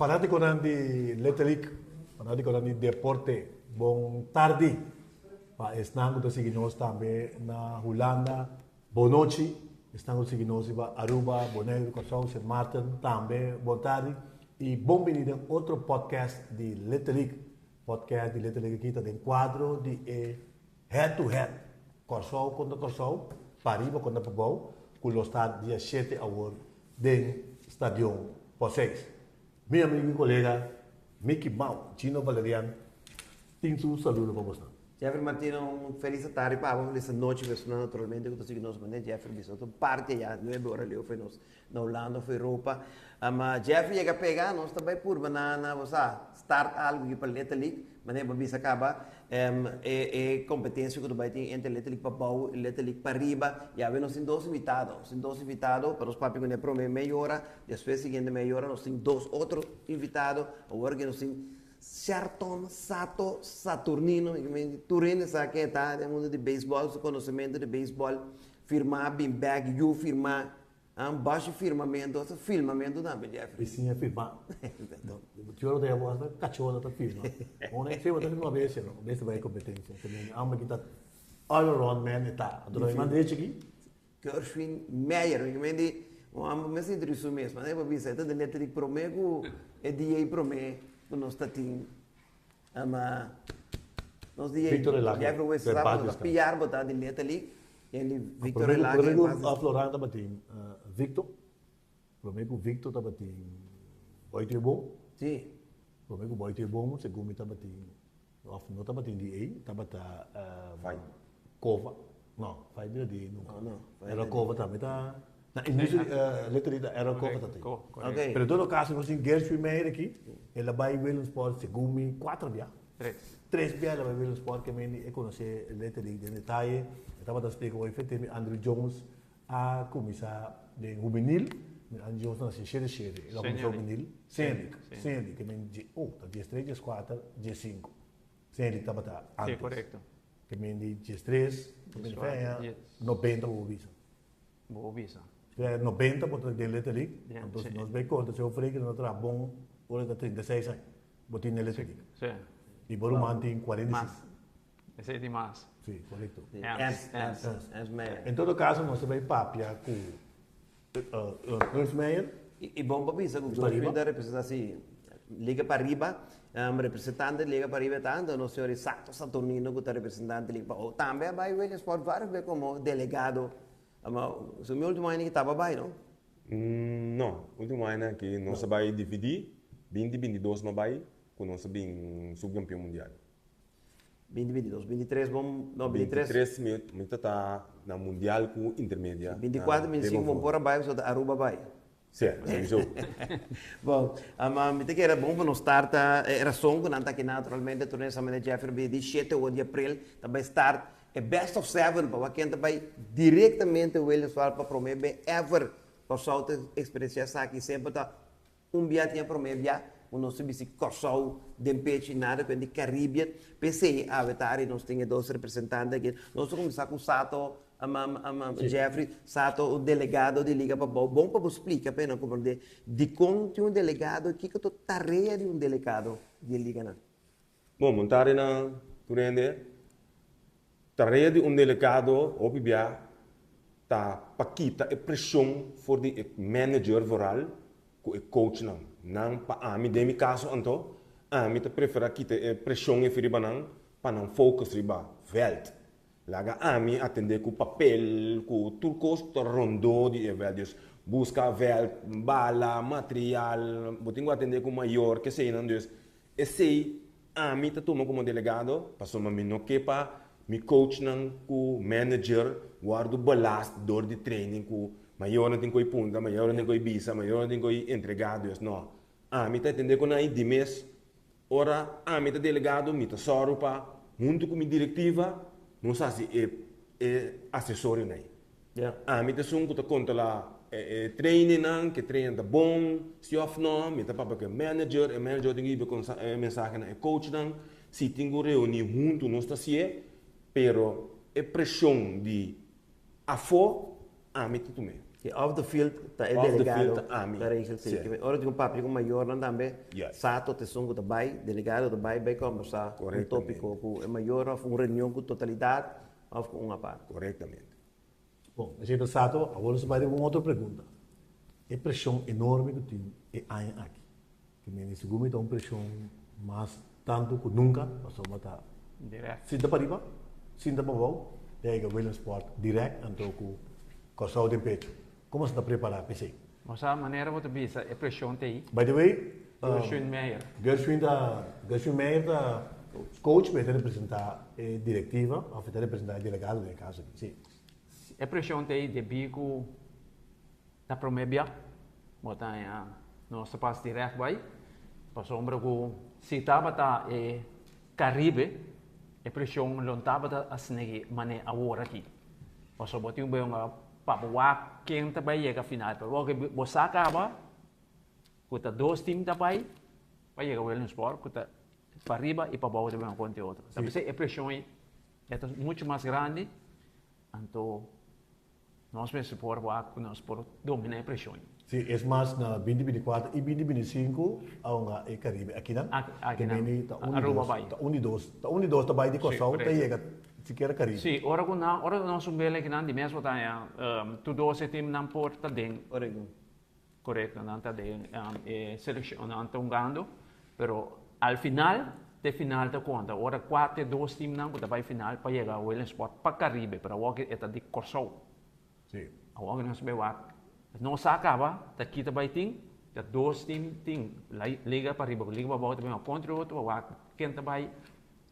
Fanátikonan di Little League, fanátikonan di deporte, bon tardi. Pa esnan ku ta sigui nos tambe na Hulanda, bon nochi. Esnan ku ta sigui nos riba Aruba, Boneiru, Kòrsou, Sint Maarten tambe bon tardi. I bon bini den otro podcast di Little League. Podcast di Little League aki ta den kuadro di e Head to Head, Kòrsou kontra Kòrsou, pariba kontra pabou, ku lo sta dia shete awor den Stadion Poseis. Mi amigu i kolega Mickey Mau, Gino Valerian, tin su saludo pa bosnan. Jeffrey Martino, un felis atardi pa abo, un felis anochi pa esunnan naturalmente ku ta sigui nos manera Jeffrey bisa otro parti aya nuebe ora leu for nos na Hulanda of Europa. Ma Jeffrey yega pega, nos ta bai purba na na bo sa start algu aki pa Little League, manera bo bisa kaba e e kompetensia ku ta bai tin entre Little League pabou i Little League pariba. I awe nos tin dos invitado, nos tin dos invitado pa nos papia kuné promé mei ora, despues siguiente mei ora nos tin dos otro invitado. Awor aki nos tin Sherton Sato Saturnino, tur hende sa ken e ta den mundu di beisbòl, su konosementu di beisbòl, firmá bin bèk, yu firmá. An bashi firmamentu asa filmamentu tambe Jeffrey. Bisiña firma. Ti ora ta yama hasta cachona ta firma. Ora e firma ta firma bestia no. Bestia bai competencia. Te mende amba ki ta all around man e ta. Anto e man derecho aki. Gershwin Meyer mi mende un amba mes introduci mes ma e bisa e ta de letra di prome ku e dia i prome ku nos ta tin Ama nos di Victor Elake, Jeffrey West de sa Badio nos Star. piar bota di letterlijk en di Victor Promé ku Elake promé ku mas Aflorán tabatin Victor, promé ku Victor tabatin Boy Bom. Sí. Promé ku Boy Bom segun mi tabatin òf no tabatin di ei tabata Fai. Kova. No, Fai bira di ei nunka. No, no, Fai Era di- Kova tambe ta na inicio di letterlijk ta Era Kova ta tin. Ok. Pero en todo caso nos tin Gershwin Meijer aki, el a bai Willemsport segun mi cuatro bia. Tres. Tres bia el a bai Willemsport ke mende e conoce letterlijk den detaye. E tabata splica hoy fe te mi Andrew Jones a cuminsa den hubenil. Mi Andrew Jones a naci shete shete, el a cuminsa Senior League. hubenil, Senior League, Senior League ke men dje, oh ta diestres, dieskuater, diesinku. Senior League tabata Sí, antes. correcto. Ke men di diestres, ke men Dieskuater, feña, dies. nobenta bo bisa. Bo bisa. Sea 90 bo ta den Little League, Ja, anto si sí. nos bay conta señor Freki nos a traha bon ora e ta 36 aña, bo tin den Little League. Sí. Y bo ruman tin 45. Mas. Esey tin mas. Sí, correcto. Sí. Ernst, Ernst, Ernst. Ernst, Ernst Meijer. En todo caso nos ta bay papia cu Ernst Meijer. Y bon pa bisa cu Está Gershwin riba. ta representa si Liga Pariba, representante di Liga Pariba ta anto nos señor Isato Saturnino cu ta representante di Liga Pabou. Tambe a bay Williamsport varios bes como delegado. Ama su mi ultimo aña ki taba bai no? No, ultimo aña aki nos a bai dividi, binti bintidos no bai ku nos a bin subkampion mundial. Binti bintidos, bintitres bon, no bintitres. Bintitres mi mi ta ta na mundial ku intermedia. Bintikuater, bintisinku bon por a bai pasobra ta Aruba bai. Si, sowieso. Bon, ama mi ta kere bon pa nos start e rason ku nan ta aki naturalmente tur esnan manera Jeffrey a di shete ocho di april ta bai start E best of seven pa wak ken ta bai directamente Williamsburg pa prome be ever Kòrsou ta experiencia esaki semper ta un bia tin e prome bia ku nos ta bisti Kòrsou den pechi nada ku di Caribbean p'esei awe tardi nos tin e dos representante aki nos ta kuminsá ku Sato Jeffrey Sato un delegado di Liga Pabou bon pa bo splika pa e nan komprende dikon tin un delegado kiko ta tarea di un delegado di e liganan. Bon, montare na tur hende. Tarea di un delegado hopi bia ta pa kita e presion for di e manager vooral cu e coachnan. Nan pa ami, den mi caso anto, ami ta prefera kita e presion efi riba nan pa nan focus riba veld. Laga ami atende cu papel, cu tur cos cu ta rondó di e veld. Dus busca veld, bala, material, bo tin cu atende cu mayor, keseynan. Dus Esei ami ta tuma komo delegado pasobra mi no ke pa mi coachnan ku manager wòrdu belast dor di training ku mayornan tin ku e punta, mayornan tin ku e bisa, mayornan tin ku e entregá. Dus no, ami ta atendé ku nan i di mes ora ami ta delegado mi ta sòru pa huntu ku mi direktiva nos hasi e e asesorionan ei. Ami ta esun ku ta kontrolá e trainingnan, ke training ta bon, si òf nò. Mi ta papia ku e manager, e manager tin ku hiba e mensahe na e coachnan. Si tin ku reuní huntu nos ta hasié, pero e preshon di afó ami ta tum'é. E off the field ta e Off the delegado field ta ami. ta regel sí. Sí. Ora tin un papia ku mayornan tambe, Yes. Sato ta esun ku ta bai, delegado ta bai bai kombersá un Korektamente. tópiko ku e mayor òf un reunion ku totalidat òf ku un apart. Korektamente. Bon, esei ta Sato. Awor nos ta bai riba un otro pregunta. E preshon enorme ku tin e aña aki, ke mene segun mi ta un preshon mas tantu ku nunka, pasobra ta Direct. sinta pariba, sinta pabou, ta yega Williamsport direct anto ku Kòrsou den pechu. Komo sa ta prepará pa esei? Bo sa manera bo ta bisa e preshon ta ei. By the way, Gershwin Meijer. Gershwin ta Gershwin Meijer ta coach, pero e ta representá e direktiva òf e ta representá e delegado den e kaso aki, si. E preshon ta ei debí ku ta promé bia bo ta haña nos ta pas dirèkt bai, pasobra ku si tabata e Karibe e preshon lo tabata asina ki manera awor aki. Pasobra bo tin un buen pa bo wak ken ta bai yega final, pero bo bo sa kaba ku ta dos tim ta bai pa yega Williamsport ku ta pariba i pabou ta bin kontra e otro. Ta p'esei e preshon ei e ta muchu mas grandi, anto nos mester por wak ku nos por domina e preshon ei. Si, es mas na binti binti kuater i binti binti sinku a hunga e Karibe akinan. Akinan, Te ta un di Aruba dos, bai. ta un di dos, ta un di dos ta bai di Kòrsou ta yega sikiera Karibe. Si, ora ku nan, ora nos un bel akinan di mes bo ta haña tur dos e timnan por ta den. Korekto. Korekto, nan ta den e selekshon, nan ta hungando, pero al final, te final ta konta. Ora kua te dos timnan ku ta bai final pa yega Williamsport pa Karibe, pero awor e ta di Kòrsou. Sí. Awor nos bai wak, nos sa kaba ta kita bai tin, ta dos tim tin, liga pariba ku liga pabou ta bin kontra otro pa wak ken ta bai,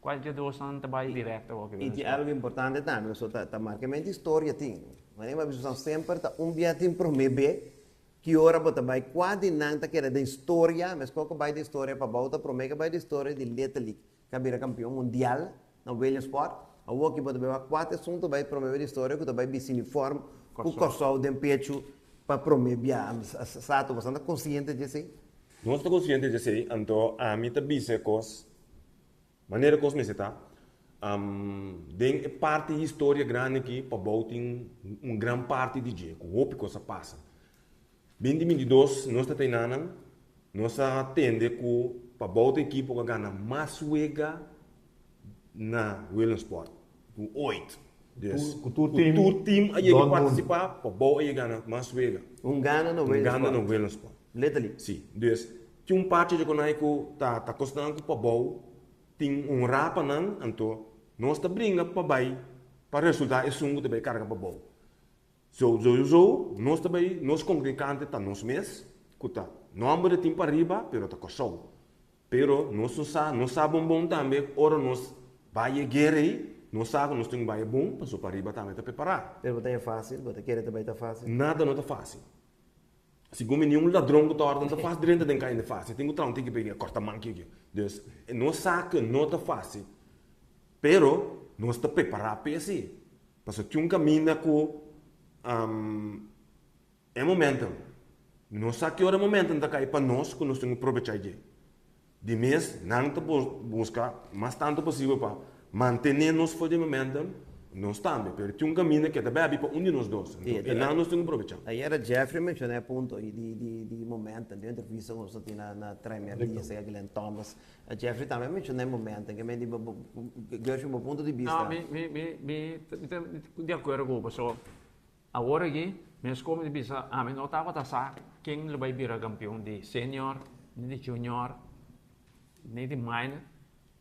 kual di e dosnan ta bai direkto awor. I tin algu importante tambe, pasobra ta markamente historia tin. Manera mi a bisa semper ta un bia tin prome be, ki ora bo ta bai, kua di nan ta keda den historia, meskos ku bai den historia pabou ta prome ke bai den historia di Little League. Ka bira kampion mundial na Williamsport. Awor ki bo ta bai wak kuater asuntu bai prome di historia ku ta bai bisti uniform ku Kòrsou den pechu pa prome bia. Sato, boso ta konsiente di esei? Nos ta konsiente di esei, anto ami ta bisa e kos manera kos mester ta. Den e parti historia grandi aki Pabou tin un gran parti di dje ku hopi kos a pasa. Binti 22 nos ta tenanan, nos a tende ku Pabou ta ekipo ku a gana mas wega na Williamsport, ku oit. Dus Ku tur team ku tur team a yega rond mundu. partisipá, Pabou a yega gana mas wega. Un gana na Un gana na Williamsport. Williamsport. Literally. Si. Dus tin un parti dje ku nan ku ta ta kosnan ku Pabou tin un rapa nan, anto nos ta bringa pa bai pa resultá esun ku ta bai karga Pabou. So sowieso nos ta bay nos contrincante ta nos mes cu ta nomber di tin pariba pero ta Corsou. Pero nos no sa nos sa bon bon tambe ora nos bay e guera ey nos sa cu nos tin cu bay e bon paso pariba tambe ta prepara. Pero bo ta haña facil? Bo ta kere ta bay ta facil? Nada no ta facil. Segun mi niun ladron cu ta orde no ta facil drenta den calle facil tin cu traha un tiki pa corta man kiki. Dus nos sa cu no ta facil pero nos ta prepara p'esey. Pasobra tin un kaminda ku e momentum, no sa ki ora e momentum ta kai pa nos ku nos tin ku probechá dje. Di mes nan ta buska mas tantu posibel pa mantené nos for di e momentum, nos tambe. Pero tin un kaminda ke ta bèbi pa un di nos dos. Anto e nan nos tin ku probechá. Ayera Jeffrey menshoná e punto ei di momentum den un entrevista ku nos a tin na Tremia Dia, señor Glenn Thomas. Jeffrey tambe a menciona e momento en que mi di, Gershwin, bo punto di bista. No, mi, mi, mi, mi, mi ta di acuerdo cu bo, pasobra awor aki mes como di bisa, ami no tabata sa ken lo bay bira campeon di senior, ni di junior, ni di minor.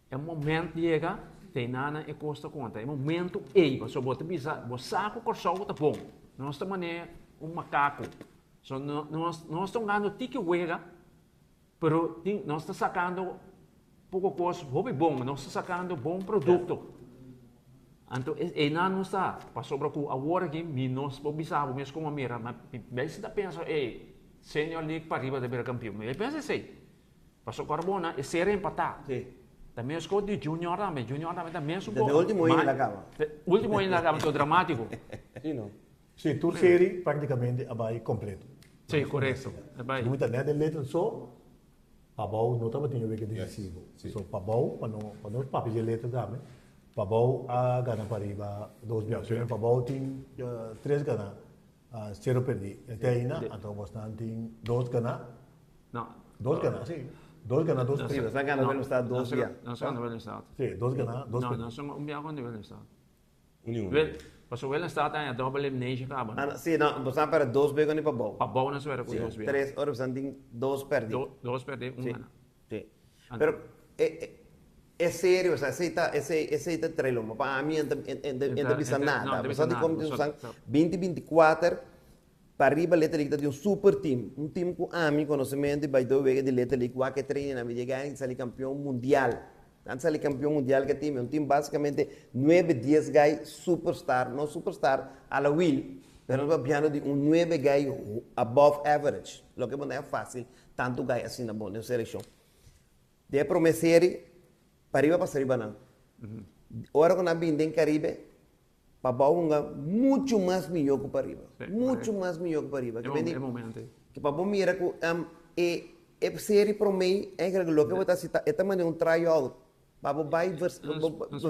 E moment yega, te nana e cos ta conta. E momento ey, pasobra bo ta bisa, bo sa cu Corsou ta bon. Nos ta manera un macaco. So, nos, nos ta hungando tiki wega. Pero tin, nos ta sacando poco cos hopi bon, nos ta sacando bon producto. Anto e einan nos ta, pasobra cu awor aki mi nos por bisa bo mes como mira, ma mi bes ta pensa ey, Senior League pa riba ta bira campeon. Mi pensa esey. Pasobra cu Arbona e serie empata. Sí. Ta mes cos di Junior tambe, Junior tambe ta mes un Desde poco. ultimo inning la caba. Ultimo inning la caba, anto dramatico. Sí no. Sí, tur serie prácticamente a bai completo. Sí, correcto. A bai. Segun mi ta net den letra so, Pabou no tabatin e wega decisivo. Sí. So Pabou, pa no, pa no papia dje letra tambe, Pabou a gana pariba dos bia. So Pabou tin tres gana. Sero perdí. E te aina, anto bosnan tin dos ganá. No. Dos ganá, sí. Dos ganá, dos perdí. Sí, bosnan gana Willemstad dos bia. Nos gana Willemstad. Sí, dos ganá, dos perdí. No, nos un bia kontra Willemstad. Un i un. Pasobra Willemstad a haña double elimination kaba. Ah, sí, no, bosnan pèrdè dos bia kontra Pabou. Pabou nos pèrdè ku dos bia. Tres, ora bosnan tin dos pèrdí. Dos pèrdí, un ganá. Sí. Pero e e serio, osea, esei ta esei esei ta trae lomba. Pa ami e e ta bisa nada. Bo sa dikon mi ta usa binti 24 pa riba Little League ta di un super team. Un team ku ami konosementu i bai dor wega di Little League wak e trainingnan mi yega a sali kampion mundial. Nan sali kampion mundial ku e team. E un team basikamente nuebe dies guy superstar, no superstar a la Will, pero nos papiando di un nuebe guy above average. Loke bo no e fasil Tantu gai asina bon den selekshon. Den e prome seri, pariba pasa riba nan. Ora ku nan bin den Karibe, Pabou hunga muchu mas mihó ku pariba. Muchu mas mihó ku pariba. Ke bini, ke pa bo mira ku e e seri prome, eigenlijk loke bo ta hasi ta e ta manera un try out. Pa bo bai bo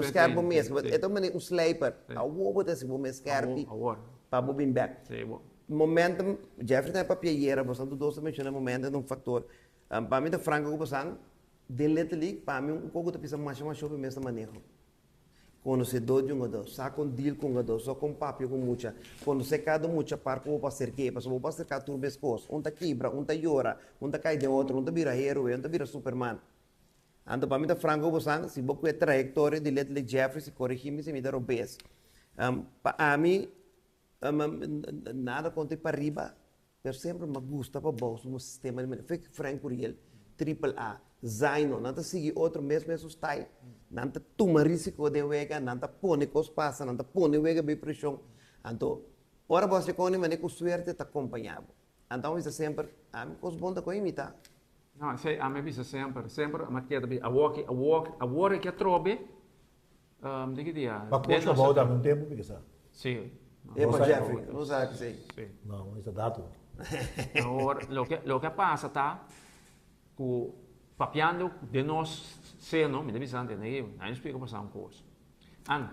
skerp bo mes. E ta manera un slijper. Awor bo ta hasi bo mes skerpi pa bo bin bek. Momentum, Jeffrey ta papia ayera, bosan tur dos ta menciona momentum ta un factor. Pa mi ta franco cu bosan, den Little League, pa mi un poco ta pisa masha masha hopi mes ta maneho. Conocedor di un gador, sa con deal cu un gador, sa con papia cu mucha, conoce cada mucha par cu bo por acerke, pasobra bo por acerca tur mes cos. Un ta kibra, un ta yora, un ta cay den otro, un ta bira heroe, un ta bira superman. Anto pa mi ta franco cu bosan, si bo cu e trayectoria di Little League Jeffrey, si coregi mi si mi ta robes. Pa ami, Nada kontra e pariba, pero semper mi a gusta pa bou su sistema di manera. Fek Frank Curiel, Triple A, Zaino, nan ta sigui otro mes mesun style. Nan ta tuma risiko den wega, nan ta pone kos pasa, nan ta pone wega bei preshon. Anto, ora bo hasi kon di manera ku suerte ta kompañá bo. Anto ami bisa semper, ami kos bon ta kon imitá. No, esei ami a bisa semper. Semper ami a keda bisa, awor ki, awor, awor e ke atrobe, Di ki dia? Pa coach pa bou tambe un tempo mi ke sa. Si. E pa Jeffrey, no sa ki sei. Si. No, e sa dato. Awor, loke, loke a pasa ta ku papiando den nos seno, mi ta bisa antes, ney, nan splika pasa un kos. An,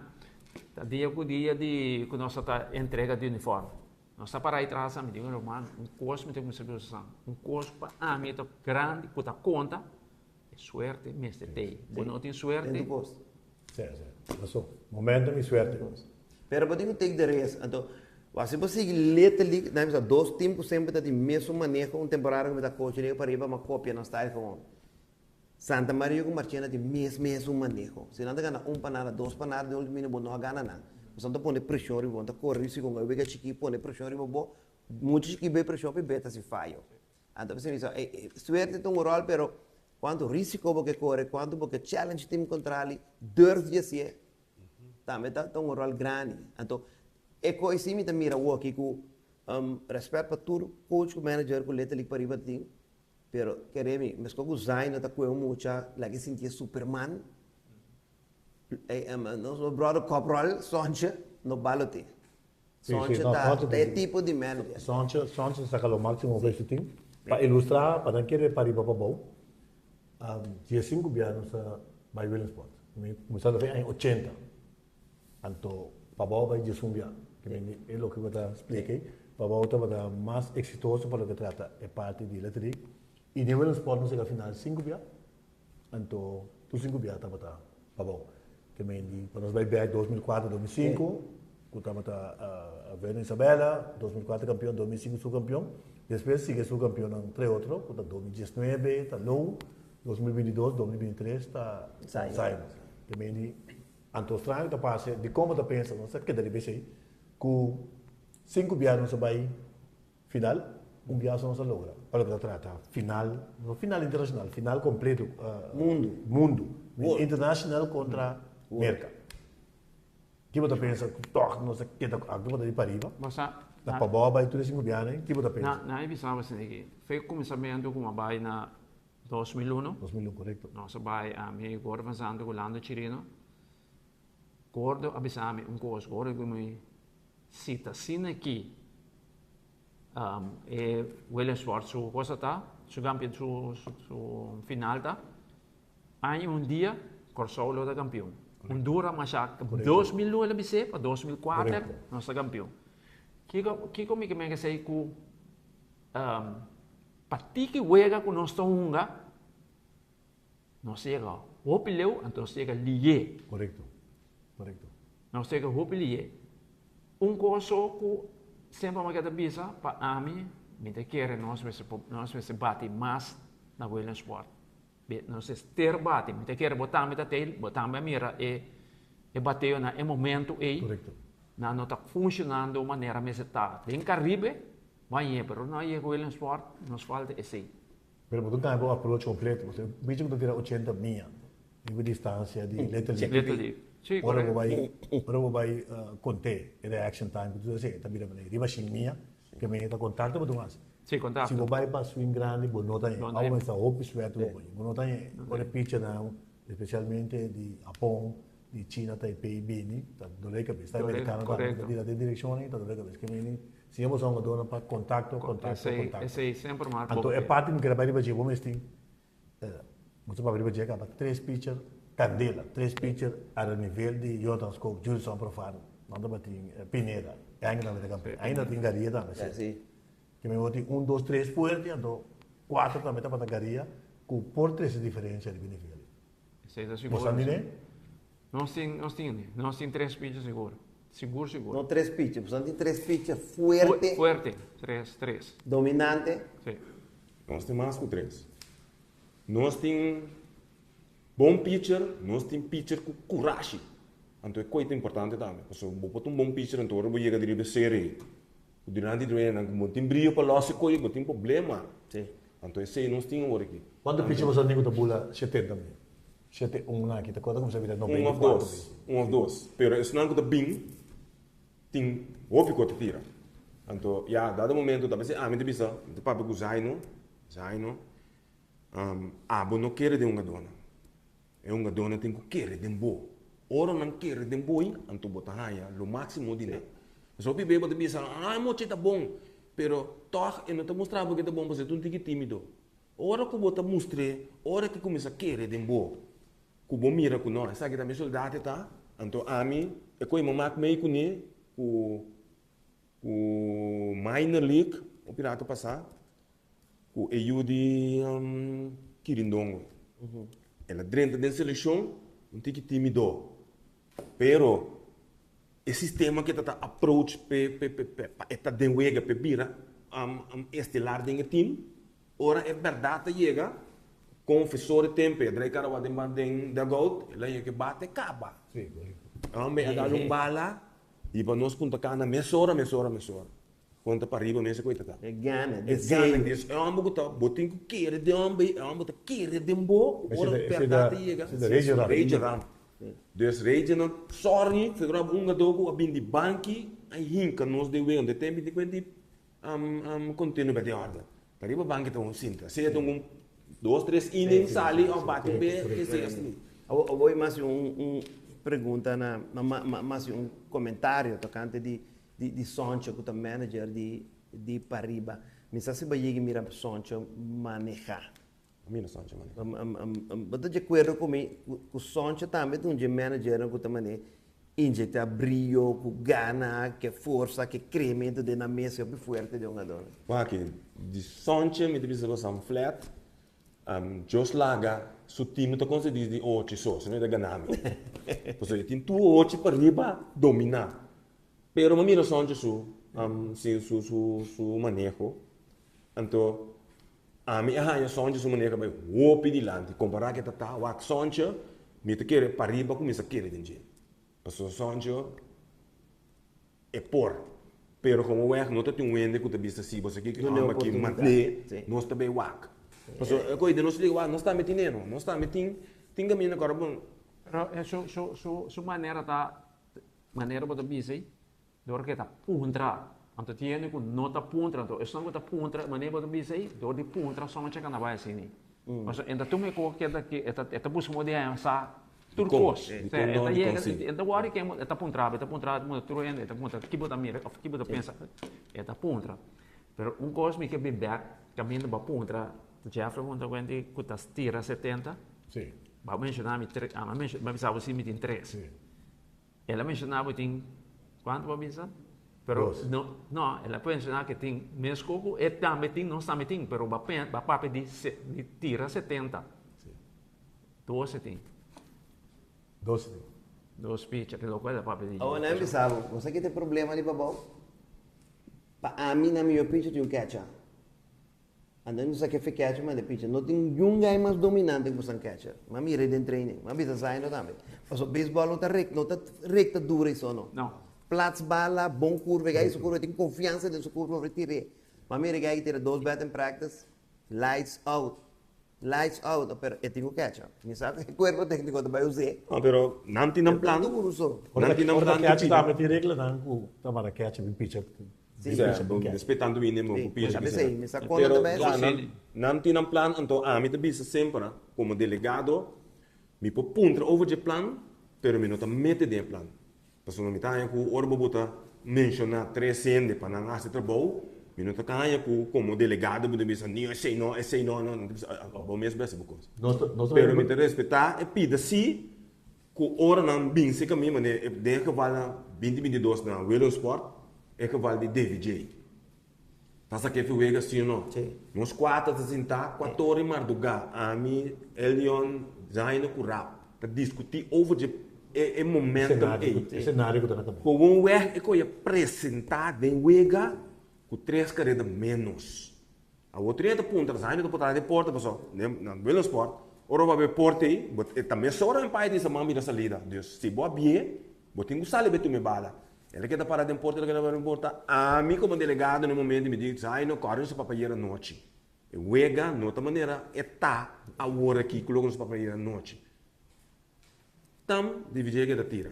ta dia ku dia di ku nos a ta entrega di uniform. Nos ta para atrás, mi digo, ruman, un kos mi ta kuminsá bisa, un kos pa ami ta grandi ku ta konta, E suerte mester tei. Bo no tin suerte. Den tu kos. Sí, sí. Paso, momento mi suerte. Pero bo tin ku take the risk. Anto, wak si bo sigui letterlijk, nan bisa dos team ku semper ta di mesun maneho, un temporada ku mi ta coach riba pa riba, m'a copia nan style gewoon. Santa Maria ku Marchena tin mes mesun maneho. Si nan ta gana un pa nada, dos pa nada, den ultimo minuto bo no a gana nan. Pasobra nan ta pone presion riba bo, nan ta kore risiko, nan wega chikí pone presion riba bo, mucha chikí bay presion pi beta si fayo. Anto mi bisa, suerte ta un ròl pero kuantu risiko bo ke kore, kuantu bo ke challenge team kontrali, durf di hasié, tambe ta un ròl grandi. Anto e kos si mi ta mira awoki ku rèspèt pa tur coach ku manager ku Little League pariba tin, pero kere mi, meskos ku Zaino ta kue un mucha laga e sintié superman, nos brother Corporal Sonche no balote. Sonche ta e tipo di manager. Sonche, Sonche ta saka lo máximo for su team. Pa ilustrá, pa nan kere pariba pa bou, diesinku bia nos a bai Williamsport. Mi kuminsá ta fin aña ochenta. Anto pa bou bai diesun bia. Ke men e loke bo ta splika ei. Pa bou tabata mas eksitoso pa loke trata e parti di Little League. I den Williamsport nos yega final sinku bia. Anto tur sinku bia tabata pabou. Te men di pa nos bai bek 2004, 2005 ku tabata Vernon Isabella, 2004 kampion, 2005 subkampion. Despues sigui e subkampionnan tres otro ku ta 2019 ta Lou, 2022, 2023 ta Simon. Te men di anto straño ta pasa dikon bo ta pensa nos a keda riba esei ku sinku bia nos a bai Final, un biaha nos a logra pa loke ta trata final, no final internacional, final completo. Mundo. Mundo. International contra Merca. Ki bo ta pensa cu toch nos a keda cu aki bo ta di pariba? Bo sa, Na pabao a bai tur e sinku biaha nan, ki bo ta pensa? Na, na e bisa bo esaki, fe cuminsamentu cu a bai na 2001. 2001, corecto. Nos a bai ami, Gordo van Zanten cu Lando Chirino. Gordo a bisa mi un cos, Gordo cu mi Si ta asina aki, e Williamsport su cosa ta, su campeon, su, su final ta, aña un dia Kòrsou lo ta campeon. Honduras masha, 2009 el a bis'é, pa 2004 nos ta campeon. Kiko, kiko mi ke men esei ku pa tiki wega ku nos ta hunga, nos ta yega hopi leu, anto nos ta yega lié. Korekto, korekto. Nos ta yega hopi lié. Un kos so ku semper mi a keda bisa, pa ami, mi ta kere nos mester por, nos mester bati mas na Williamsport. Nos mester bati. Mi ta kere bo tambe ta tei, bo tambe a mira e e bateo na e momento ei. Korekto. Nan no ta funshonando manera mester ta. Den Karibe, bo a yega, pero no a yega Williamsport, nos falta esei. Pero bo ta cambia bo approach completo. Bo bichi cu ta tira 80 mia riba distancia di Little League. Little League. Si, Ora bo bay, ora bo bay conte e reaction time cu tur esey, ta bira manera riba shin mia, ke men ta contacto bo ta haci. Si, contacto. Si bo bay pa swing grandi bo no ta yen. Abo mester hopi suerte bo bay. Bo no ta yen. Ora e pitchernan, especialmente di Japon, di China, Taipei bini, ta dole cabes. Ta americano tambe ta tira den direccion ta dole cabes. Ke meni Siña boso hungadornan pa contacto, contacto, contacto. Esey semper mas Anto e parti mi kere bai riba dje, bo mes tin, bo ta papia riba dje kaba tres pitcher candela, tres pitcher a nivel di Jonathan Schoop, Jurison Profar, nan tabatin Pineda, e aña tambe ta campeon. Ainda tin Garia tambe, si. Ke mi bo tin un, dos, tres fuerte, anto cuatro tambe tabata Garia cu por trece diferencia riba e nivel. Esei ta sigur. Bo sa mire? Nos tin, nos tin, nos tin tres picha sigur. Sigur, sigur. No tres picha, boso tin tres picha fuerte. Fuerte, tres, tres. Dominante. Si. Nos tin mas ku tres. Nos tin bon picher, nos tin picher ku kurashi. Anto e koi ta importante tambe, pasobra bo por ta un bon picher anto ora bo yega di riba e serie ku dilanti di dueñonan ku bo tin brio pa los e koi, bo tin problema. Si. Anto esei nos tin awor aki. Cuanto pichi boso amigo ta bula 70 mil? Shete un aki ta cuanto cuminsa bira Un noventa y of cuatro dos, bichi. un of dos. Pero esnan cu ta bin tin hopi cu ta tira. Anto ya dado momento ta besi ami ta bisa, mi ta papia cu Zaino, Zaino, abo no kere den un gadona. E hungadónan tin ku kere den bo. Ora nan kere den bo, anto bo ta haña lo máksimo di nan. Pasobra hopi bes bo ta bisa, ah, e mochi ta bon, pero tòg e no ta mustra bo ke ta bon pasobra e ta un tiki tímido. Ora ku bo ta mustr'é, ora ke kuminsá kere den bo, ku bo mira ku no, esaki ta mi soldat e ta, anto ami e koe mi mak mei kuné ku ku minor league hopi rato pasá. Ku e yu di Kirindongo. El a drenta den selekshon un tiki timido. Pero e sistema ke ta ta approach p'e p'e p'e pa e ta den wega p'e bira estelar den e team, ora e bèrdat ta yega, konfesor e tempe a drai karawa den den dugout, el a yega ke bate kaba. Hombre a dal un bala i pa nos punta kana mesora mesora mesora. Kon ta pariba mester ku e ta ta. E gana, E deseo. gana, des e homber ku ta, bo tin ku kere den homber, e homber ta kere den bo, ku ora bèrdat ta yega. Ese ta Rage Ram. Rage Ram. Dus Rage nan, sorry, figura bo un hungadó ku a bin di banki a hinka nos den wega. De tempu di kuenti kontinu bèt den orde. Ta riba banki ta un sinta. Sea ta un dos, tres inning sali òf bati un be, esei asina. Awor mas un pregunta na, mas un komentario tokante di di Soncho ku ta manager di di pariba. Mi sa si bo yega mira Soncho maneha. A mira Soncho maneha. Bo ta di akuerdo ku mi ku Soncho tambe ta un dje managernan ku ta mane inyekta brio, ku gana, ke forsa, ke krementu den nan mes hopi fuerte den hungadónan. Wak, di Soncho mi ta bisa ku San Flat, Dios laga su team no ta konsedi di ochi so, sino e ta gana mi. Pasobra e tin tur ochi pariba domina. Pero mi a mira Sonja su si su su su maneho, anto ami a haña Sonja su maneho bai hopi dilanti kompará ke ta ta wak Sonja mi ta kere pariba kuminsá kere den dje pasobra Sonja e por pero komo wèg no ta tin un hende ku ta bisa si bo sa kiko e hòmber aki man'é nos ta bai wak pasobra e koe den nos liga wak nos tambe tin eno nos tambe tin tin kaminda ku ora bon. Pero su su su su manera ta Manera bo ta bisa ei, dor ku e ta puntra. Anto tin hende ku no ta puntra. Anto esnan ku ta puntra, manera bo ta bisa ei, dor di puntra sombra cheka na bai asina. Pasobra e ta tuma e kos ke ta ke, e ta buska modo di haña sa tur kos. E ta yega, e ta wòrdu ken e ta puntra bo, e ta puntra bo, tur hende, e ta puntra ki bo ta mira òf ki bo ta pensa, e ta puntra. Pero un kos mi ke bin bèk, kaminda bo a puntra, Jeffrey a puntra ku ku ta tira 70, bo a menshoná mi tres, bo a bisa bo si mi tin tres. El a menshoná bo tin, kuantu bo a bisa? Pero Dos. no, no, el a menshoná ku tin mes ku e tambe tin, nos tambe tin, pero bo a papia di di tira 70. 12 tin. 12 tin. Dos pitcher, ke lokual el a papia di. Awor nan bisa bo, bo sa ki ta e problema di Pabou? Pa ami na mihó pitcher tin un catcher. Anto mi sa ke fe catcher manda pitcher. No tin niun guy mas dominante ku bosan catcher. Mi a mira den training. Mi a bisa Zaino tambe. Pasobra baseball no ta rek, no ta rekta dura i so no. No. Plats bala, bon curva, e guy su curva, e tin confiansa den su curva pa tir'é. Mi a mira e guy ki tira dos bat in practice, lights out. Lights out, pero e tin ku catcher. Mi sa ku e cuerpo tecnico ta bai us'é. No, pero nan tin nan plan. Pero ta duru so. Nan tin nan Ora plan ta catcher ku tambe tin reglanan ku ta manda catcher bin pitcher. Sí. Sí, bo respetando mi nemo ku pitcher Sí, kisa. mi sa kon nan Pero ta bai ya, hasi. nan, nan tin nan plan, anto ami ta bisa semper, komo delegado, mi por puntra over dje plan, pero mi no ta mete den e plan. Pasobra mi ta haña ku ora bo bo ta menshoná tres hende pa nan hasi trabou, mi no ta ka haña ku komo delegado bo ta bisa ni esei no, esei no, no, no ta bisa bo mes bo hasi bo kos. Pero mi ta respetá e pida sí ku ora nan bin serka mi manera den e geval na binti 22 na Williamsport e geval di Davy Jay. Ta sa kefe wega sí o no? Nos kuater ta sintá kuator di mardugá, ami, Elion, Zaino ku Rap ta diskutí over dje e momentum ei. E senario ku ta na kabes. Gewoon weg e koe a presentá den wega ku tres kareda ménos. Awor tur hende ta puntra, Zaino ta por traha den porta pasobra na Willemsport ora bo a bay porta ei bo ta mesora un pai di sa man bira salida. Dus si bo a bié bo tin ku sali bay tuma e bala. El a keda para den porta, el a keda para den porta. Ami komo delegado na e momento mi di, Zai no kòrda nos a papia ayer anochi. E wega no ta manera e ta awor aki ku loke nos a papia ayer anochi. Tam di a keda tira.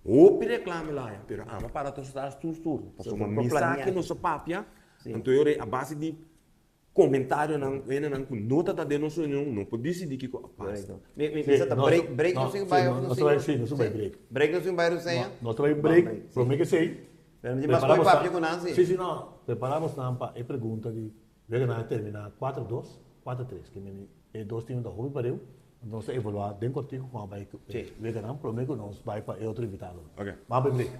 Hopi reklamo el a haña, pero ami a para tur tur tur. Pasobra mi sa ke nos a papia, anto e ora ei a base di Comentarionan hendenan cu no ta ta den nos reunion no por dicidi kico a pasa. Mi mi sa ta break break nos tin bai of nos tin Sí, nos tin bai break. Break nos tin bai Ruseña? Nos ta bai break, prome ke esey. Pero mi tin mas koe papia cu nan si. Sí, sí, no. Prepara bosnan pa e pregunta di wega nan a termina cuatro dos, cuatro tres. Ke meni e dos team ta hopi pareu, anto nos ta evalua den cortico con a bai cu e weganan prome cu nos bai pa e otro invitadonan. Ban pa e break.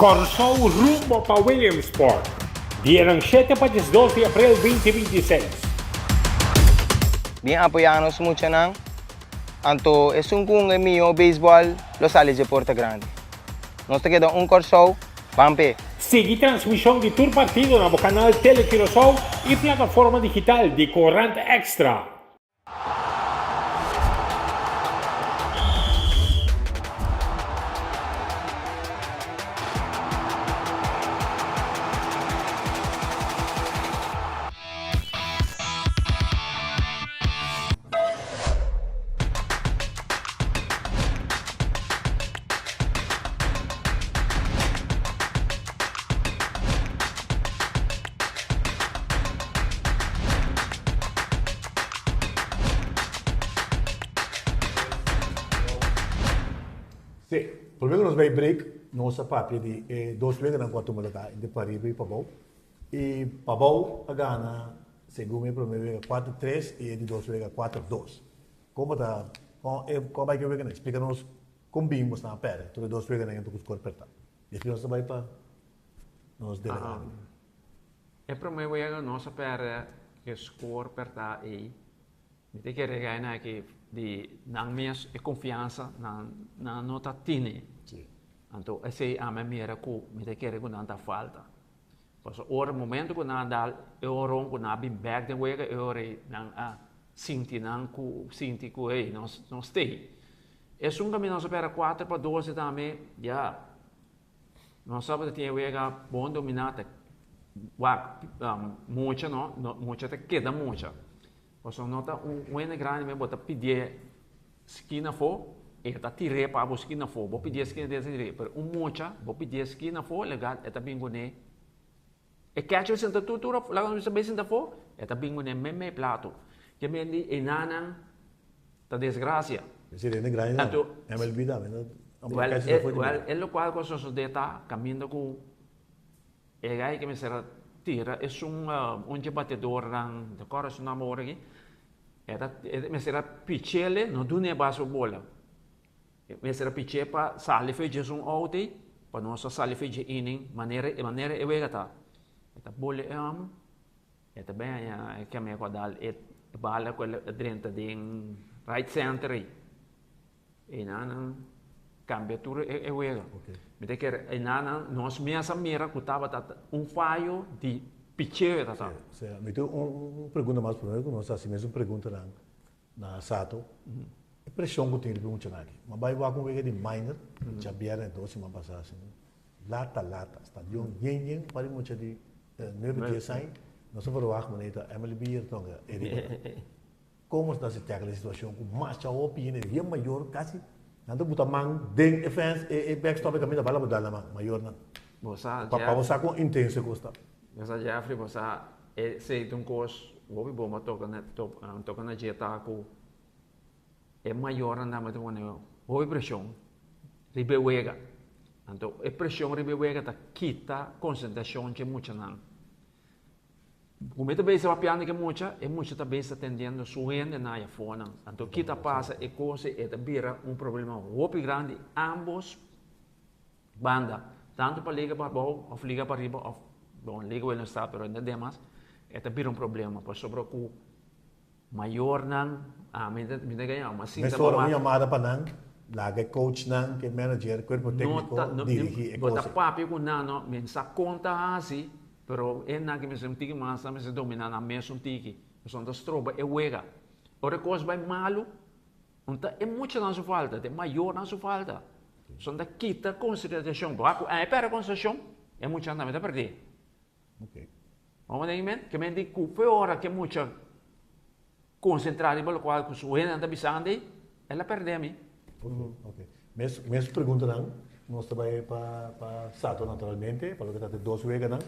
Kòrsou rumbo pa Williamsport, dianan shete pa 12 di aprel 2026. Bin apoyá nos muchanan, anto esun ku hunga e mihó beisbòl lo sali dje porta grandi. Nos ta keda un Kòrsou, ban p'e! Sigui transmishon di tur partido na bo kanal Tele Curaçao i plataforma digital di Korant Extra. Sí, promé ku nos bai break, nos a papia di e dos weganan ku a tuma lugá entre pariba i pabou. I pabou a gana segun e promé wega kuater tres i e di dos wega kuater dos. Kon bo ta, kon e kon a bai ku e weganan? Splika nos kon bin bo stan a pèrdè tur e dos weganan ku skor pèrtá. Despues nos ta bai pa nos delegado. E prome wega nos a perde ke score perta ei. Mi ta kere gana aki di nan mes e confiansa nan nan no ta tene. Anto esei ami a mira ku mi ta kere ku nan ta falta. Pasobra ora momento ku nan a dal e oron ku nan a bin bek den wega e ora ei nan a sinti nan ku sinti ku ei nos nos stay. Esun kaminda nos a perde 4-2 tambe ya. Nos tabata tin e wega bon dominá ta wak mucha no, mucha ta keda mucha. Pasobra no ta un wende grandi men bo ta pidié skina afó, e ta tir'é pa bo skina afó. Bo pidié skina aden e ta tir'é, pero un mucha bo pidié skina afó legal e ta bin kuné. E catcher sinta tur tur laga nos bisa bay sinta afó, e ta bin kuné mei mei plato. Ke men di enanan ta desgracia. Si den e grandi nan, Anto, MLB tambe ta Wel, casi e, ta for di wel, e locual cu a sosode ta caminda cu e gai ke mester a tira esun un dje batedornan, no acorda su nomber awor aki, e ta e mester a pichele, no duna e bas bola. E mester a pich'é pa sali for dje esun out ei, pa nos a sali for dje inning manera manera e wega ta. E ta bole e hòmber. E ta ben haña e keme ku a dal e bala ku a drenta den right center ei. Einan nan kambia tur e wega. Mi ta kere einan nan nos mes a mira ku tabata un fayo di picheo e ta. Si, mi tin un pregunta mas prome ku nos hasi mesun preguntanan na Sato. E preshon ku tin riba e muchanan aki. Mi a bai wak un wega di minor djabièrnè dos siman pasá asina. Lata lata, stadion yen yen pa di mucha di nuebe dies aña, nos a verwagt manera ta MLB hier tonga e riba nan. Como ta si tackle e situacion cu masha hopi hende bien mayor casi nan ta buta man den e fence e e backstop e caminda bala bo dal nan man, mayornan. Bo sa Pa pa bo sa con intenso e cos ta. Bo sa Jeffrey, bo sa esey ta un cos hopi bon bo toca na toca na dje ta cu E mayornan tambe ta pone hopi preshon riba e wega. Anto e preshon riba e wega ta kita konsentrashon dje muchanan. Ku mi ta bisa papiando ku e mucha, e mucha ta bisa atendiendo su hendenan ei afonan. Anto kita pasa e kos ei, e ta bira un problema hopi grandi ambos banda. Tantu pa liga pa abou òf liga pa riba òf, bon liga Willemstad pero hende demas, e ta bira un problema pasobra ku Mayornan, ami ta mi ta gaña, ma sinta Mesora pa un yamada pa nan, laga e coachnan, ku e manager, kuerpo No tékniko ta, no, dirigí e bo ta kos ei. papia ku nan no, mi sa kon ta hasi, pero e nan ke mester un tiki mas, nan mester dominá nan mes un tiki, pasobra nan ta stroba e wega. Ora e kos bai malu, no ta e muchanan su falta, ta e mayornan su falta. Pasobra nan ta kita konsentrashon, bo a ku a e pèrdè konsentrashon, e muchanan tambe ta pèrdè. Ok. Bo ta men? Ke men di ku fe ora ke mucha konsentrá riba lokual ku su hendenan ta bisando ei, el a pèrdè mi. Ok, ok. Mes, mes preguntanan nos ta bai pa, pa Sato naturalmente, pa loke ta e dos weganan.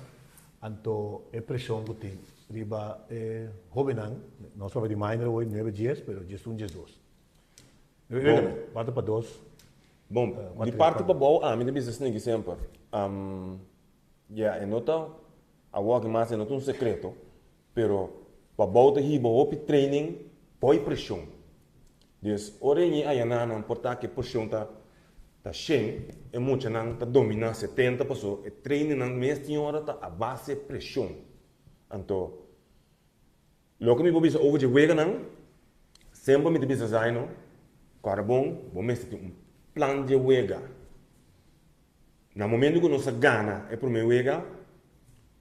Anto e preshon ku tin riba e hóbennan, nos papia di minor awor, nuebe dies, pero diesun, diesdos. Bon. Bata pa dos. Bon, di parti pabou ami ta bisa esaki semper. Ya, e no ta awor aki mas e no ta un sekreto, pero pa bou ta hiba hopi training poi preshon. Dus ora e ñi ayaná nan por ta ku e preshon ta ta shen, e muchanan ta dominá 70 paso e trainingnan mes tin ora ta a base preshon. Anto loke mi por bisa over dje weganan, semper mi ta bisa Zaino, kòrda bon, bo mester tin un plan dje wega. Na momento ku nos a gana e promé wega,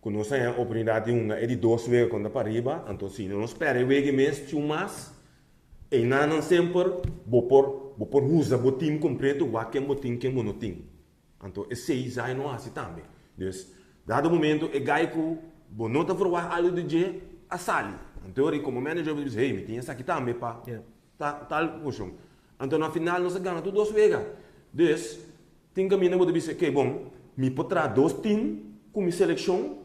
ku nos a haña oportunidat di hunga e di dos wega kontra Pariba, anto si no nos pèrdè e wega ei mes chu mas, einanan semper bo por bo por usa bo tim kompleto wak ken bo tin ken bo no tin. Anto esei zai no hasi tambe. Dus, dado momento e gai ku bo no ta verwagt algu di dje a sali. Anto ora komo manager bo ta bisa, hey, mi tin esaki tambe pa Ta tal funcion. Anto na final nos a gana tur dos wega. Dus, tin caminda bo ta bisa, ok bon, mi por traha dos team cu mi seleccion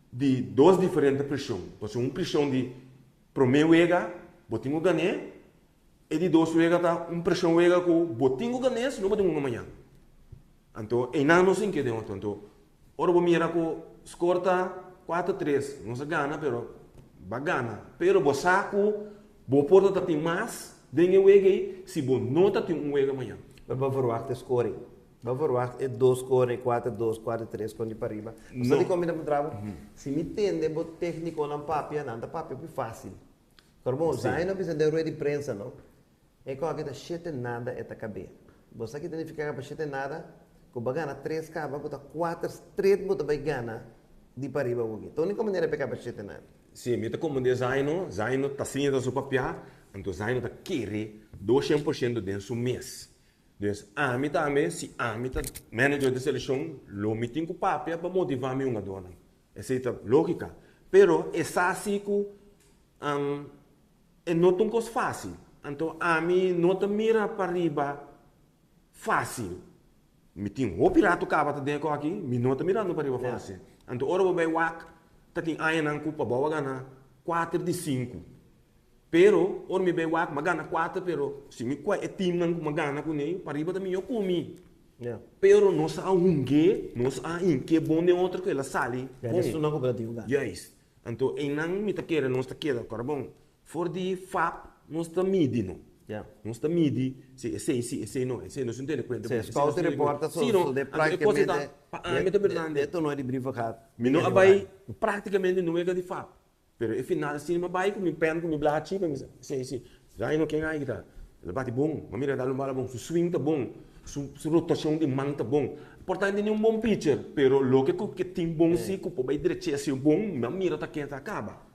di dos diferente presion. Pasobra un presion di prome wega bo tin cu gané, e di dos wega ta un presion wega cu bo tin cu gané si no bo tin cu hunga mañan. Anto einan nos tin keda den otro. Anto ora bo mira cu score ta cuatro tres, nos a gana pero ba gana. Pero bo sa cu bo por ta tin mas den e wega ei si bo no ta tin un wega mañan. Bo por verwacht e score ei. Bo por verwacht e dos score ei, cuatro dos, cuatro tres con di pariba. Bo sa dicon mi ta puntra bo? Si mi tende bo tecniconan papia, nan ta papia hopi facil. Pero bon, Zaino a bisa den rueda di prensa no. E koki ta shete nada e ta kab'é. Bo sa ki ta nifiká pa shete nada? Ku bo a gana tres kaba, bo ta kuater stret bo ta bai gana di pariba awoki. Ta úniko manera pa e kaba shete nada. Si, mi ta komprendé Zaino. Zaino ta siña ta su papiá, anto Zaino ta kere 200% den su mes. Dus ami tambe, si ami ta manager di selekshon, lo mi tin ku papia pa motivá mi hungadónan. Esei ta lógika. Pero e sa si ku E no ta un kos fásil. Anto ami no ta mira pariba fásil. Mi tin hopi ratu kaba ta den e kòki, mi no ta mirando pariba fásil. Anto ora bo bai wak, ta tin añanan ku Pabou a gana kuater di sinku. Pero, ora mi bai wak, m'a gana kuater, pero si mi kua e teamnan ku m'a gana kuné, pariba ta mihó ku mi. Pero nos a hung'é, nos a hink'é bon den otro ku el a sali bon. Juist. Anto einan mi ta kere nos ta keda kòrda bon. For di fap nos ta midi no. Nos ta midi si esei si, esei no, esei nos no tene kuenta ku esei nos no tene kuenta. Si no, anto e kos ei ta pa ami ta berdande. Mi no a bai praktikamente nuega di fap. Pero e final si mi a bai ku mi pen ku mi blachi pa mi sa esei si. Zaino ken ai ta? El a bati bon, mi a mira dal un bala bon, su swing ta bon, su su rotashon di man ta bon. Por ta e un bon pitcher, pero loke ku ke tin bon si ku por bai dreche si bon, mi a mira ta ken ta kaba.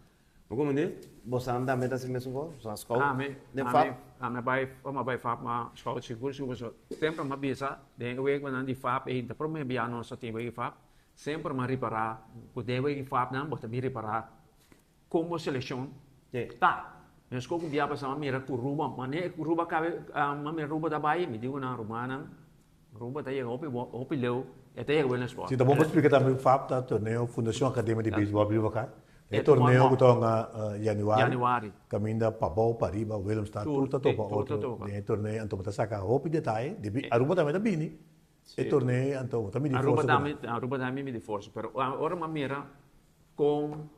Bo komprende? Bosan tambe ta hasi mesun kos? Bosan a scout Ami, den ami, fap? ami a bai, ami a bai fap ma scout sigur sigur pasobra semper mi a bisa den e weeknan di fap ei ta prome bia nos a tin weki fap, Semper m'a ripará ku den wiki fapnan bo ta bin ripará kon bo selekshon ta. Meskos ku bia pasá m'a mira ku Ruba, manera ku Ruba kabe m'a mira Ruba ta bai, mi di ku nan rumannan, Ruba ta yega hopi bo hopi leu, e ta yega Willemsburg. Si ta bon pa splika tambe fap ta torneo Fundashon Akademia di Beisbòl Brivaka. E torneo ku ta hunga yanüari, kaminda pabou, pariba, Willemstad, tur ta topa otro den e torneo. Anto bo ta saka hopi detaye, debi Aruba tambe ta bini. E torneo anto bo ta midi Aruba forsa tambe, Aruba tambe midi forsa, pero ora mi a mira con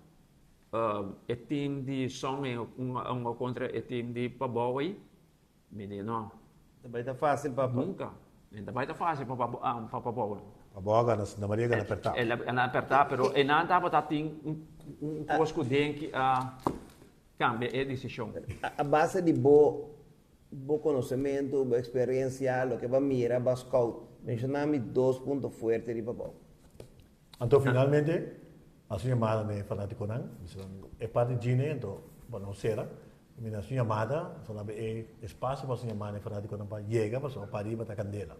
e team di Song e hunga contra e team di Pabou ei, mi di no. Ta bai ta facil pa. Nunca. E ta bai ta facil pa pa Pabou. Pabou a gana Santa Maria gana apertá. El a gana apertá, pero e nan tabata tin un cos cu den ki a cambia e decision. A base di bo Bo konosementu, bo eksperensia, loke bo a mira, bo a scout. Menshoná mi dos punto fuerte riba bo. Anto finalmente hasi un yamada na e fanatikonan, bisa nan e parti djine anto pa nos sera, mi na hasi un yamada, so nan e espasio pa hasi un yamada na e fanatikonan pa yega pasobra pariba ta kandela.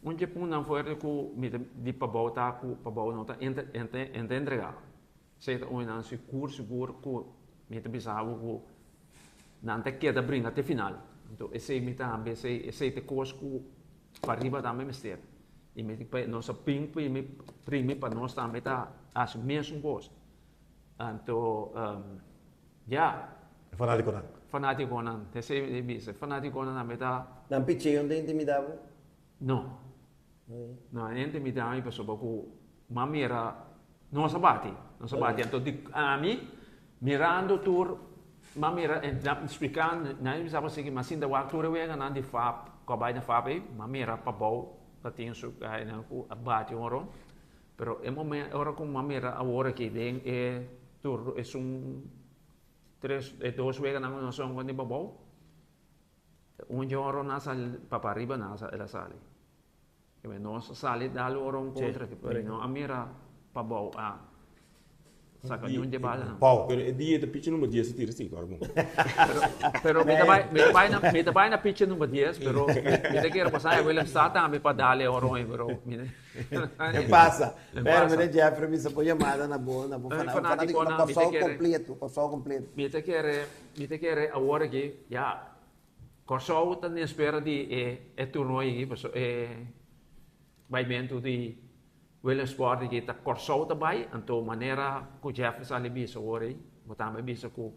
Un dje puntonan fuerte ku mi ta di pabou ta ku pabou no ta entregá. Esei ta un nan sigur sigur ku mi ta bisa bo ku nan ta keda bringa te final. Anto esei mi tambe esei esei ta e kos ku pariba tambe mester. I mi pa nos a bin primi primi pa nos tambe ta hasi mesun kos. Anto ya. E fanatikonan. Fanatikonan esei mi ta bisa e fanatikonan tambe ta. Nan picheo ta intimida bo? No. No a intimida mi pasobra ku m'a mira nos a bati, nos a bati. Anto di ami mirando tur m'a mira splika nan a bisa bo esaki m'a sinta wak tur e weganan di fap ku a bai na fap ei m'a mira pabou ta tin su gainan ku a bati un ron pero e momento ora ku m'a mira awor aki den e tur esun tres e dos weganan ku nos a hunga den pabou. Un dje oro nan sali pa pariba nan el a sali. Keme nos a sali dal oro un kontra ki pero no a mira pabou a saka niun dje bala nan. Pero e dia ta pichi number dies a tira si kòrda bon. Pero mi ta bai mi ta bai na mi ta bai na pichi number dies pero mi ta kere pasa e Willemstad tambe pa dal e oro ei pero mi E pasa. Pero meneer Jeffrey mi sa por yamada na bo na bo fanatico na Kòrsou kompleto Kòrsou kompleto. Mi ta kere Mi ta kere awor aki, ya, Kòrsou ta den espera di e e turnooi aki, paso e baimentu di Williamsport aki ta Kòrsou ta bai, anto manera ku Jeffrey sali bisa awor ei, bo tambe a bisa ku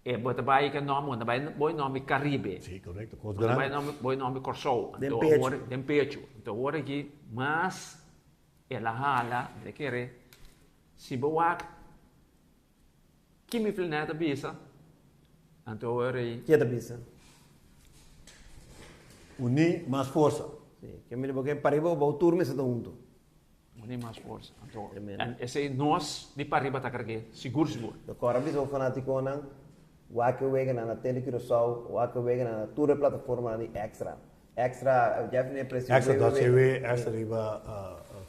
e bo ta bai ku e nòmber, bo ta bai bo e nòmber Karibe. Sí, korekto, kos grandi. Bo ta bai bo e nòmber Kòrsou. Den Anto pechu. awor, den pechu. Anto awor aki mas el a hala, mi ta kere si bo wak Ki mi flinet a bisa? Anto ora ei. Ki e ta bisa? Uní mas forsa. Sí, ke mira porque pariba o bou tur mester ta hunto. Uní mas forsa. Anto esei nos di pariba ta karg'é sigur sigur. Lo kòrda bisa bo fanatikonan, wak e weganan na Tele Curaçao, wak e weganan na tur e plataformanan di Extra. Extra, Jeffrey ne precio Extra.cw, extra riba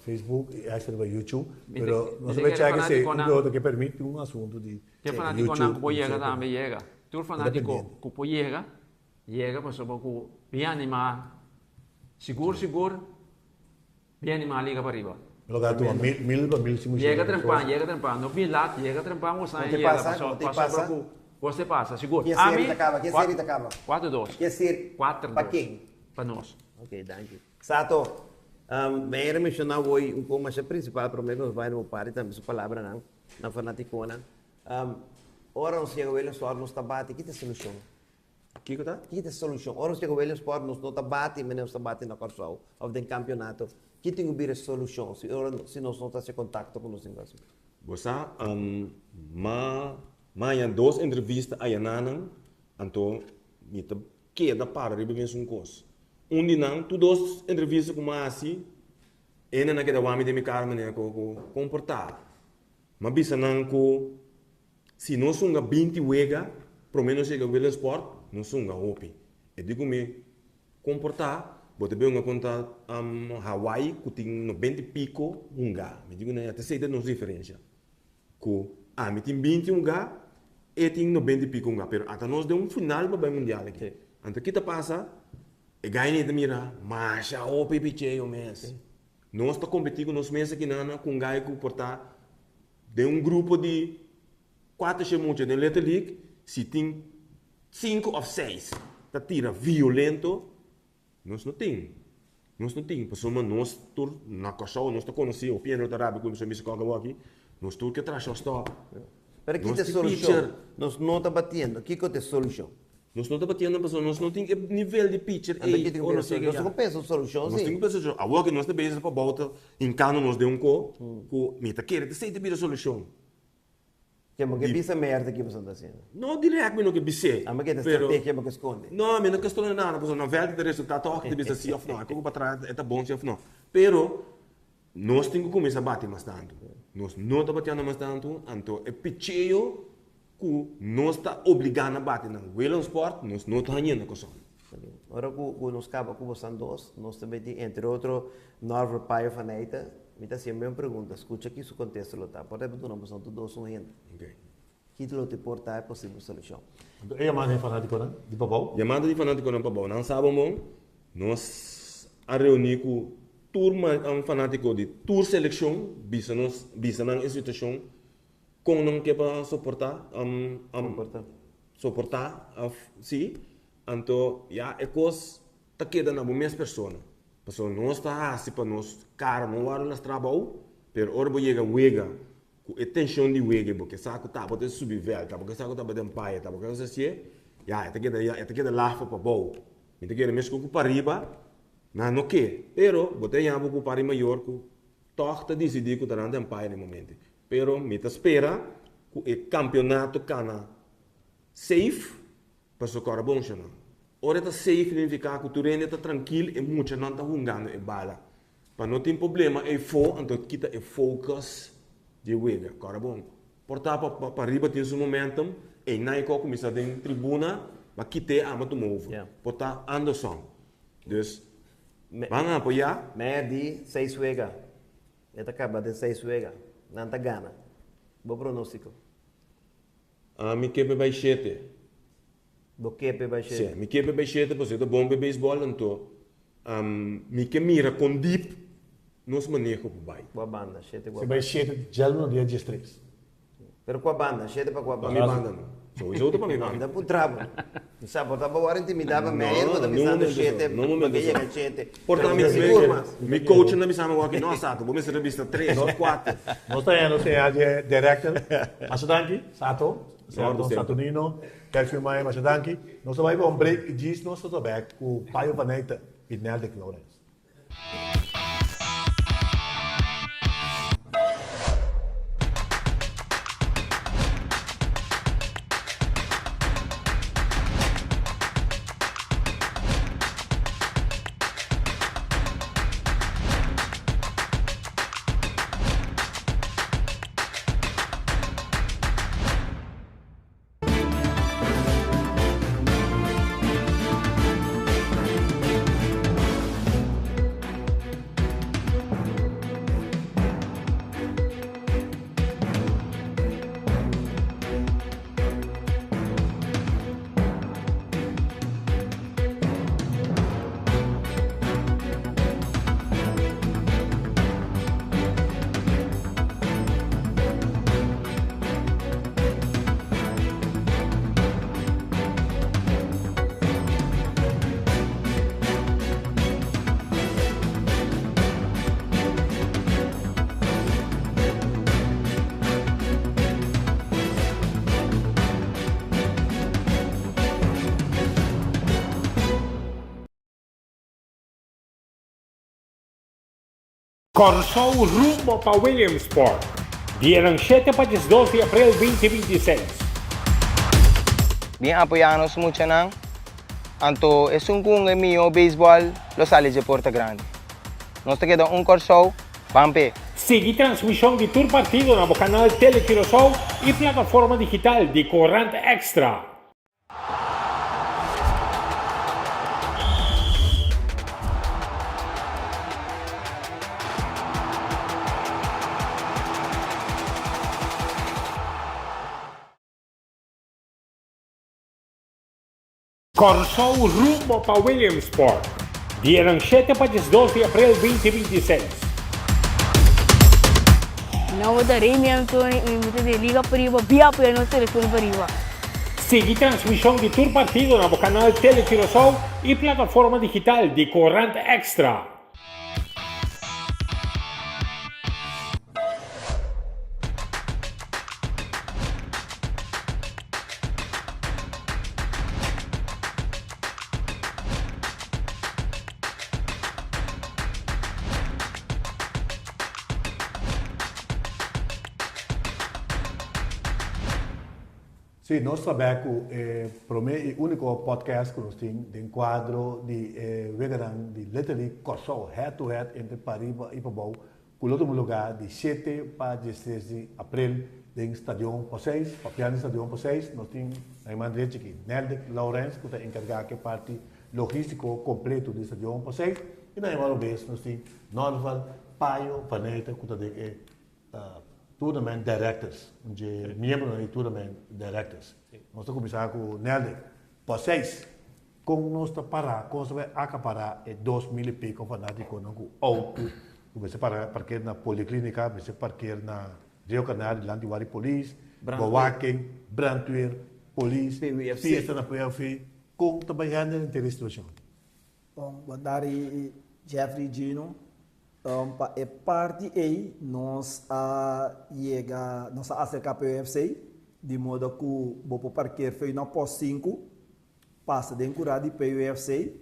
Facebook y extra riba YouTube. Pero nos ta bay check si un ke otro ke permiti un asunto di YouTube. Ke fanaticonan ku por yega tambe yega. Tur fanatico ku por yega, yega pasobra ku bin anima sigur sigur bin anima liga pariba. Lo ka tuma mil mil pa mil cinco Yega trempan, yega trempan. No bin lat, yega trempan bo sa yega pasobra ku Kos te pasa, sigur. Ke seri ta kaba? Ke seri ta kaba? Kuater dos. Ke seri? Kuater dos. Pa ken? Pa nos. Ok, danki. Sato, mi a menshoná hoy un kos masha prinsipal promé ku nos bai na bo parti tambe su palabranan na fanatikonan. Ora nos yega Williamsport nos ta bati, ki ta e solushon? Kiko ta? Ki ta e solushon? Ora nos yega Williamsport nos no ta bati manera nos ta bati na Kòrsou òf den kampionato. Ki tin ku bira e solushon si ora si nos no ta hasi kontakto ku nos tin ku hasi? Bo sa, ma maña dos entrevista ayananan, anto mi ta keda para riba e mesun kos. Un di nan, tur dos entrevista ku mi a hasi, ene nan keda wak mi den mi kara manera ku ku komportá. Mi a bisa nan ku si nos hunga 20 wega promé nos yega Williamsport, nos hunga hopi. E di ku mi komportá, bo ta bin hunga kontra Hawaii ku tin 90 i piko hunga. Mi di ku nan ya ta esei ta nos diferensha. Ku ami tin 20 hunga, e tin 90 i piko hunga. Pero ata nos den un final pa bai mundial aki. Anto ki ta pasa? E gai ta mira masha hopi picheo mes. Nos ta kompetí ku nos mes akinan ku un gai ku por ta den un grupo di kuater she mucha den Little League, si tin sinku òf seis ta tira violento, nos no tin. Nos no tin, pasobra nos tur na Kòrsou nos ta konosí, hopi hende lo ta rabia ku mi pasobra mi bisa kòke awor aki, nos tur ke traha shortstop. Pero ki Nos ta e tin solushon? pitcher. Nos no ta batiendo, kiko ta e solushon? Nos no ta batiendo pasobra nos no tin e nivel di pitcher Anto ei ki tin ku ora bira nos yega solushon? Nos ya. tin ku pensa un solushon Nos si. tin ku pensa un solushon. Awor ku nos ta bezig pa bou ta hinkando nos den un ko ku mi ta kere ta esei ta bira solushon. Ke bo ke Di bisa merda ki boso ta hasiendo? No dirèkt mi no ke bis'é, Amo ke ta pero strategia bo ke skonde. No, mi no ke skonde nada pasobra na vèlt ta resultá tòg ta bisa si òf no. E koko pa tras e ta bon si òf no. Pero nos tin ku kuminsá bati mas tantu. Nos no ta batiando mas tantu, anto e picheo ku nos ta obligá na bati na Willemsport, nos no ta hañendo kosòn. Ora ku nos kaba ku bosan dos, nos ta meti entre otro Norver Payo van Eijten. Mi ta hasié un pregunta, skucha ki su kontesto lo ta. Por ta duna bosan tur dos un hint. Ki lo te por ta e posibel solushon? Anto e yamada di fanátikonan di Pabou? Yamada di fanátikonan Pabou. Nan sa bon bon, nos a reuní ku tur fanátiko di tur selekshon, bisa nos, bisa nan e situashon. Kon nan ke pa soportá? Soportá. Soportá òf sí. Anto ya e kos ta keda na bo mes persona. Pasobra nos ta hasi pa nos kara no wòrdu lastrá abou, pero ora bo yega wega ku e tenshon di wega bo ke sa ku tabata subi vèlt, tabata ke sa ku tabata empaya, tabata ke sa hasié, ya e ta keda e ta keda laf pa abou. Mi ta kere meskos ku pariba nan no ke, pero bo ta haña bo ku pari mayor ku tòg ta disidí ku ta nan ta empaya na e momento. Pero mi ta spera ku e kampionato kana safe pasobra ku ora bon shona. Ora e ta safe nifiká ku tur hende ta trankil e muchanan ta hungando e bala. Pa no tin problema eyfo anto kita e focus di e wega. Ku ora bon por ta pa pariba tin su momentum eynan e kò kuminsá den tribuna ba kit'é ama tuma over. Por ta anderson. Dus ban apoyá. Mei di seis wega. E ta kaba den seis wega. Nan ta gana. Bo pronóstiko? Ami ke pe bai shete. Bo ke pe bai shete? Sí, mi ke pe bai shete pasobra e ta bon pe beisbòl anto mi ke mira kon dip nos maneho por bai. Kua banda? Shete kua Si banda? bai shete djel no dia diestres. Pero kua banda? Shete pa kua Pa mi banda? banda no. Souiso ta pa mi Mi banda. ta puntra bo. Mi sa por ta bo wòrdu intimidá pa No, Meyer bo ta niun bisando momento so. shete No pa momento ke so. yega shete. Por Pero ta mi mi ta sigur mas. mi coach nan bisa mi wak no Sato bo mester a bisa tres òf kuater. Nos ta yendo señal dje director. Masha danki, Sato. Ordu Sato, semper. Saturnino, Kelvin Maya, masha danki. Nos ta bai pa un break i djis nos ta bek ku Payo van Eyten i Neldick Lawrence. Kòrsou rumbo pa Williamsport, dianan shete pa diesdos di aprel binti 26. Bin apoyá nos muchanan, anto esun ku hunga e mihó beisbòl lo sali dje porta grandi. Nos ta keda un Kòrsou, ban p'e! Sigui transmishon di tur partido na bo kanal Tele Curaçao i plataforma digital di Korant Extra. Kòrsou rumbo pa Williamsport, dianan shete pa 12 di aprel 2026. Nobo ta Remy Anthony y mi ta di Liga Pariba bia apoya nos seleccion Pariba. Sigui transmishon di tur partido na bo kanal Tele Curaçao i plataforma digital di Korant Extra. Sí, nos ta bek ku e promé i úniko podcast ku nos tin den kuadro di e weganan di Little League Kòrsou Head to Head entre Pariba i Pabou ku lo tuma lugá di shete pa diestres di aprel den Stadion Poseis. Papiando di Stadion Poseis nos tin na e man drechi aki Neldick Lourens ku ta enkargá ku e parti logístiko kompleto di Stadion Poseis i na e man robes nos tin Norval Payo Vanete ku ta den e Tournament Directors, un dje miembronan di Tournament Directors. Nos ta kuminsá ku Neldy. Poseis, kon nos ta pará, kon nos ta bai akapará e 2000 i piko fanátikonan ku outo ku mester para parker na Poliklínika, mester parker na Rio Canario dilanti wari polis, bewaking, brandweer, polis, fiesta na PUFC. Kon ta bai handle henter e situashon? Bon, bon tardi Jeffrey Gino. Pa e parti ei nos a yega, nos a aserká PUFC di modo ku bo por parker fei na pòst sinku, pasa den kurá di PUFC,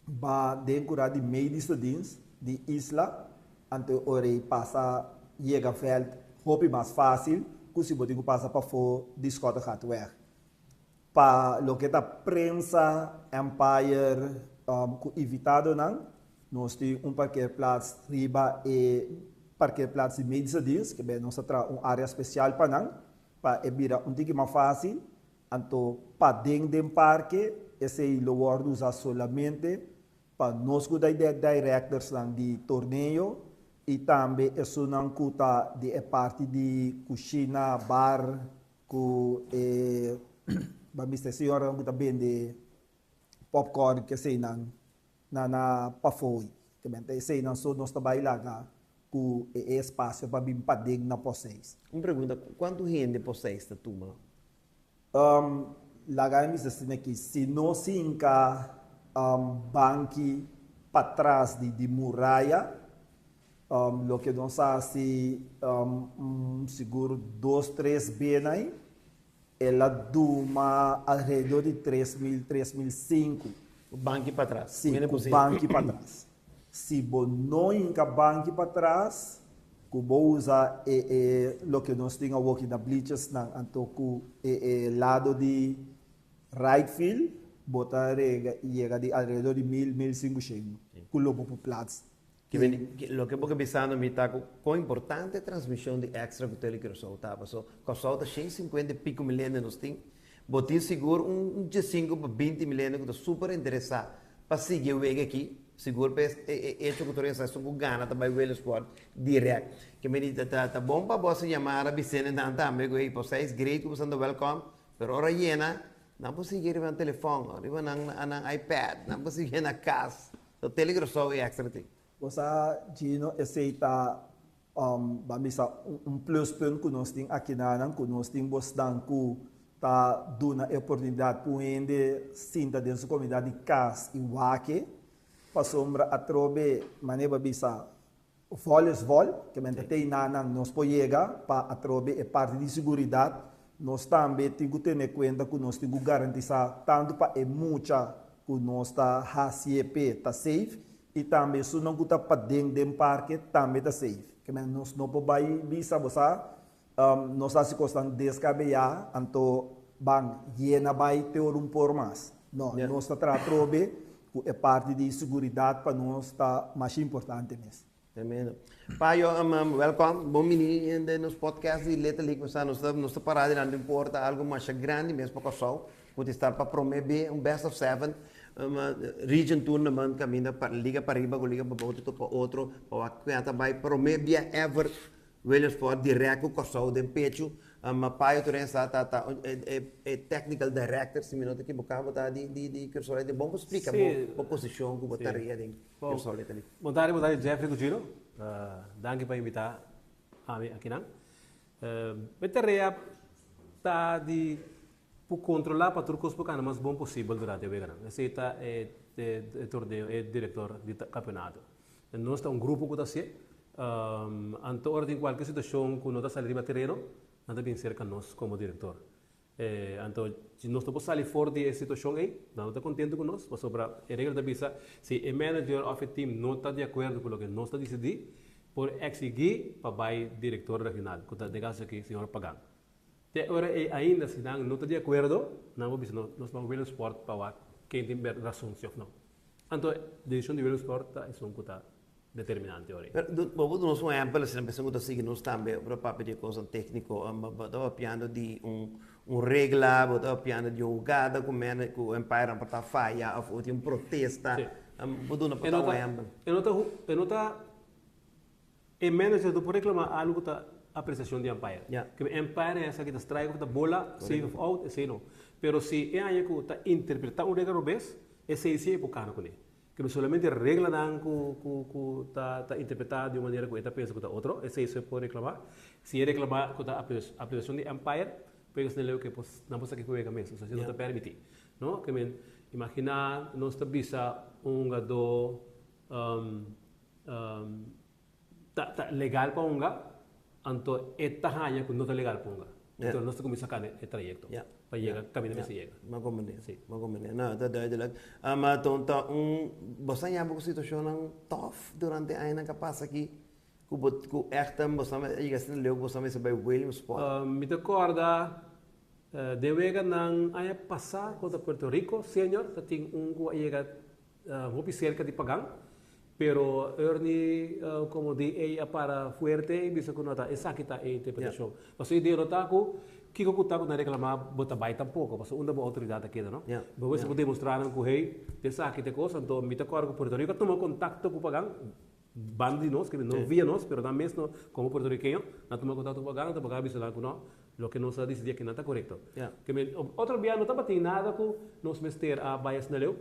ba den kurá di medische dienst di Isla, anto ora ei pasa yega vèlt hopi mas fásil ku si bo tin ku pasa pafó di Schottegatweg. Pa loke ta prensa, Empire ku invitadonan, nos tin un parkeerplaats riba e parkeerplaats di medische dienst, ke nos a traha un área spesial pa nan, pa e bira un tiki mas fásil. Anto paden den parke, esei lo wòrdu usá solamente pa nos ku ta e directorsnan di torneo i tambe esunnan ku ta di e parti di kushina, bar, Ku e ba mester señoranan ku ta bende popcorn ke eseinan na na pafoi. Ke men ta eseinan so nos ta bai laga ku e espasio pa bin paden na Poseis. Un pregunta, kuantu hende Poseis ta tuma? Laga mi bisa asina aki, si nos hinka banki patras di muraya, Loke nos a hasi sigur dos tres bena ei, el a duma alrededor di 3000, 3005. Ku banki patras. Si, ku banki patras. Si bo no hinka banki patras, ku bo usa e e loke nos tin awoki na bleachers-nan, anto ku e e lado di right field, bo ta rega yega di alrededor di mil, mil sinkushen ku lo bo por plats. Loke bo ke bisando mi ta ku kon importante e transmishon di Extra ku Tele Curaçao ta paso Kòrsou ta shen sinkuenta i piko mil hende nos tin bo tin sigur un diesinku pa binti mil hende ku ta super interesá pa sigui e wega aki sigur pa e echo ku tur hende sa esun ku gana ta bai Williamsport dirèkt ke meni ta bon pa bo hasi yamada bisende nan tambe ku hey por seis great ku bo ta wèlkòm pero ora yena nan por sigui riba nan telefòn riba nan ipad nan por sigui na kas. So Tele Curaçao i Extra tin. Bo sa Gino esey ta ban bisa un pluspunt ku nos tin akinanan ku nos tin bosnan ku ta duna e oportunidat pa un hende sinta den su komunidat di kas i wak e pasobra atrobe manera bo a bisa Vol es vol, ke men ta tei nanan nos por yega pa atrobe e parti di siguridat. Nos tambe tin ku tene kuenta ku nos tin ku garantisá tantu pa e mucha ku nos ta hasié p'e ta safe. I tambe esunnan ku ta paden den parke tambe ta safe. Ke men nos no por bai bisa bo sa nos hasi kosnan deskabeyá anto ban yena bai te ora un por mas. No, nos ta traha atrobe ku e parti di seguridat pa nos ta masha importante mes. Tremendo. Payo, welkom. Bon bini den nos podcast di Little League. Nos ta, nos ta, nos ta pará dilanti un porta algo masha grandi mes pa Kòrsou. Ku ta estar pa promé be, un best of seven region tournament kaminda pa liga pariba ku liga pabou ta topa otro pa wak kua ta bai promé bia ever Williamsport dirèkt ku Kòrsou den pechu. Payo tur hende sa ta ta e technical director si mi no ta ekiboká bo ta di di di Curaçao Little League. Bon bo splika bo bo posishon ku bo tarea den Curaçao Little League. Bon tardi, bon tardi Jeffrey ku Gino. Danki pa invitá ami akinan. Mi tarea ta di Por kontrolá pa tur kos por kana mas bon posibel durante e weganan. Esei ta e torneo, e direktor di kampionato. Nos ta un grupo ku ta hasié. Anto ora tin kualke situashon ku no ta sali riba tereno, nan ta bin serka nos komo direktor. Anto si nos no por sali for di e situashon ei, nan no ta kontentu ku nos, pasobra e regla ta bisa si e manager òf e tim no ta di akuerdo ku loke nos ta disidí, por eksigí pa bai direktor regional, ku ta den kaso aki señor Pagan. Te ora ei ainda si nan no ta di akuerdo, nan por bisa no, nos ban Willemsport pa wak ken tin rason si òf no. Anto desishon di Willemsport ta esun ku ta determinante ora ei. Pero bo por duna nos un ehèmpel asina pa esun ku ta sigui nos tambe ora papia di e kosnan tékniko. Bo ta papiando di un un regla, bo ta papiando di un hugada ku mene ku umpire por ta faya òf tin un protesta. Bo por duna por ta un ehèmpel? E no ta e no ta E manager no por reclama algo cu ta apreciacion di umpire. Ke men umpire e esaki ta strike of ta bola, safe of out, esey no. Pero si e haña cu ta interpreta un regla robes, esey si e por cana cune. Ke men solamente reglanan cu cu cu ta ta interpreta di un manera cu e ta pensa cu ta otro, esey si e por reclama. Si e reclama cu ta apreciacion di umpire, por esnan leu ke por nan por saki cu wega mes, osea no ta permiti. No? Ke men imagina nos ta bisa un hungador Ta ta legal pa hunga, anto e ta haña ku no ta legal pa hunga. Enton nos ta kuminsá kana e trayekto pa yega kaminda mester yega. M'a komprendé, m'a komprendé. No, ta duidelijk. Ma ton ta un, bo sa yama ku situashonnan tòf durante e añanan ku a pasa aki ku bo ku ègt bo sa a yega asina leu ku bo sa mester bai Williamsport? Mi ta kòrda den weganan aña pasá kontra Puerto Rico senior ta tin un ku a yega Hopi cerca di pagan, pero Ernie como di ey a para fuerte y bisa cu no ta esaki ta e interpretacion. Pasobra e idea no ta cu kico cu ta cu nan reclama bo ta bay tampoco, pasobra unda bo autoridad ta keda no. Bo mester por demostra nan cu hey, esaki ta e cos, anto mi ta corda cu Puerto Rico a tuma contacto cu pagan banda di nos, no via nos, pero nan mes no como puertorriqueño nan tuma contacto cu pagan, anto pagan a bisa nan cu no, loke nos a dicidi aki nan ta corecto. Otro bia no tabatin nada cu nos mester a bay asina leu.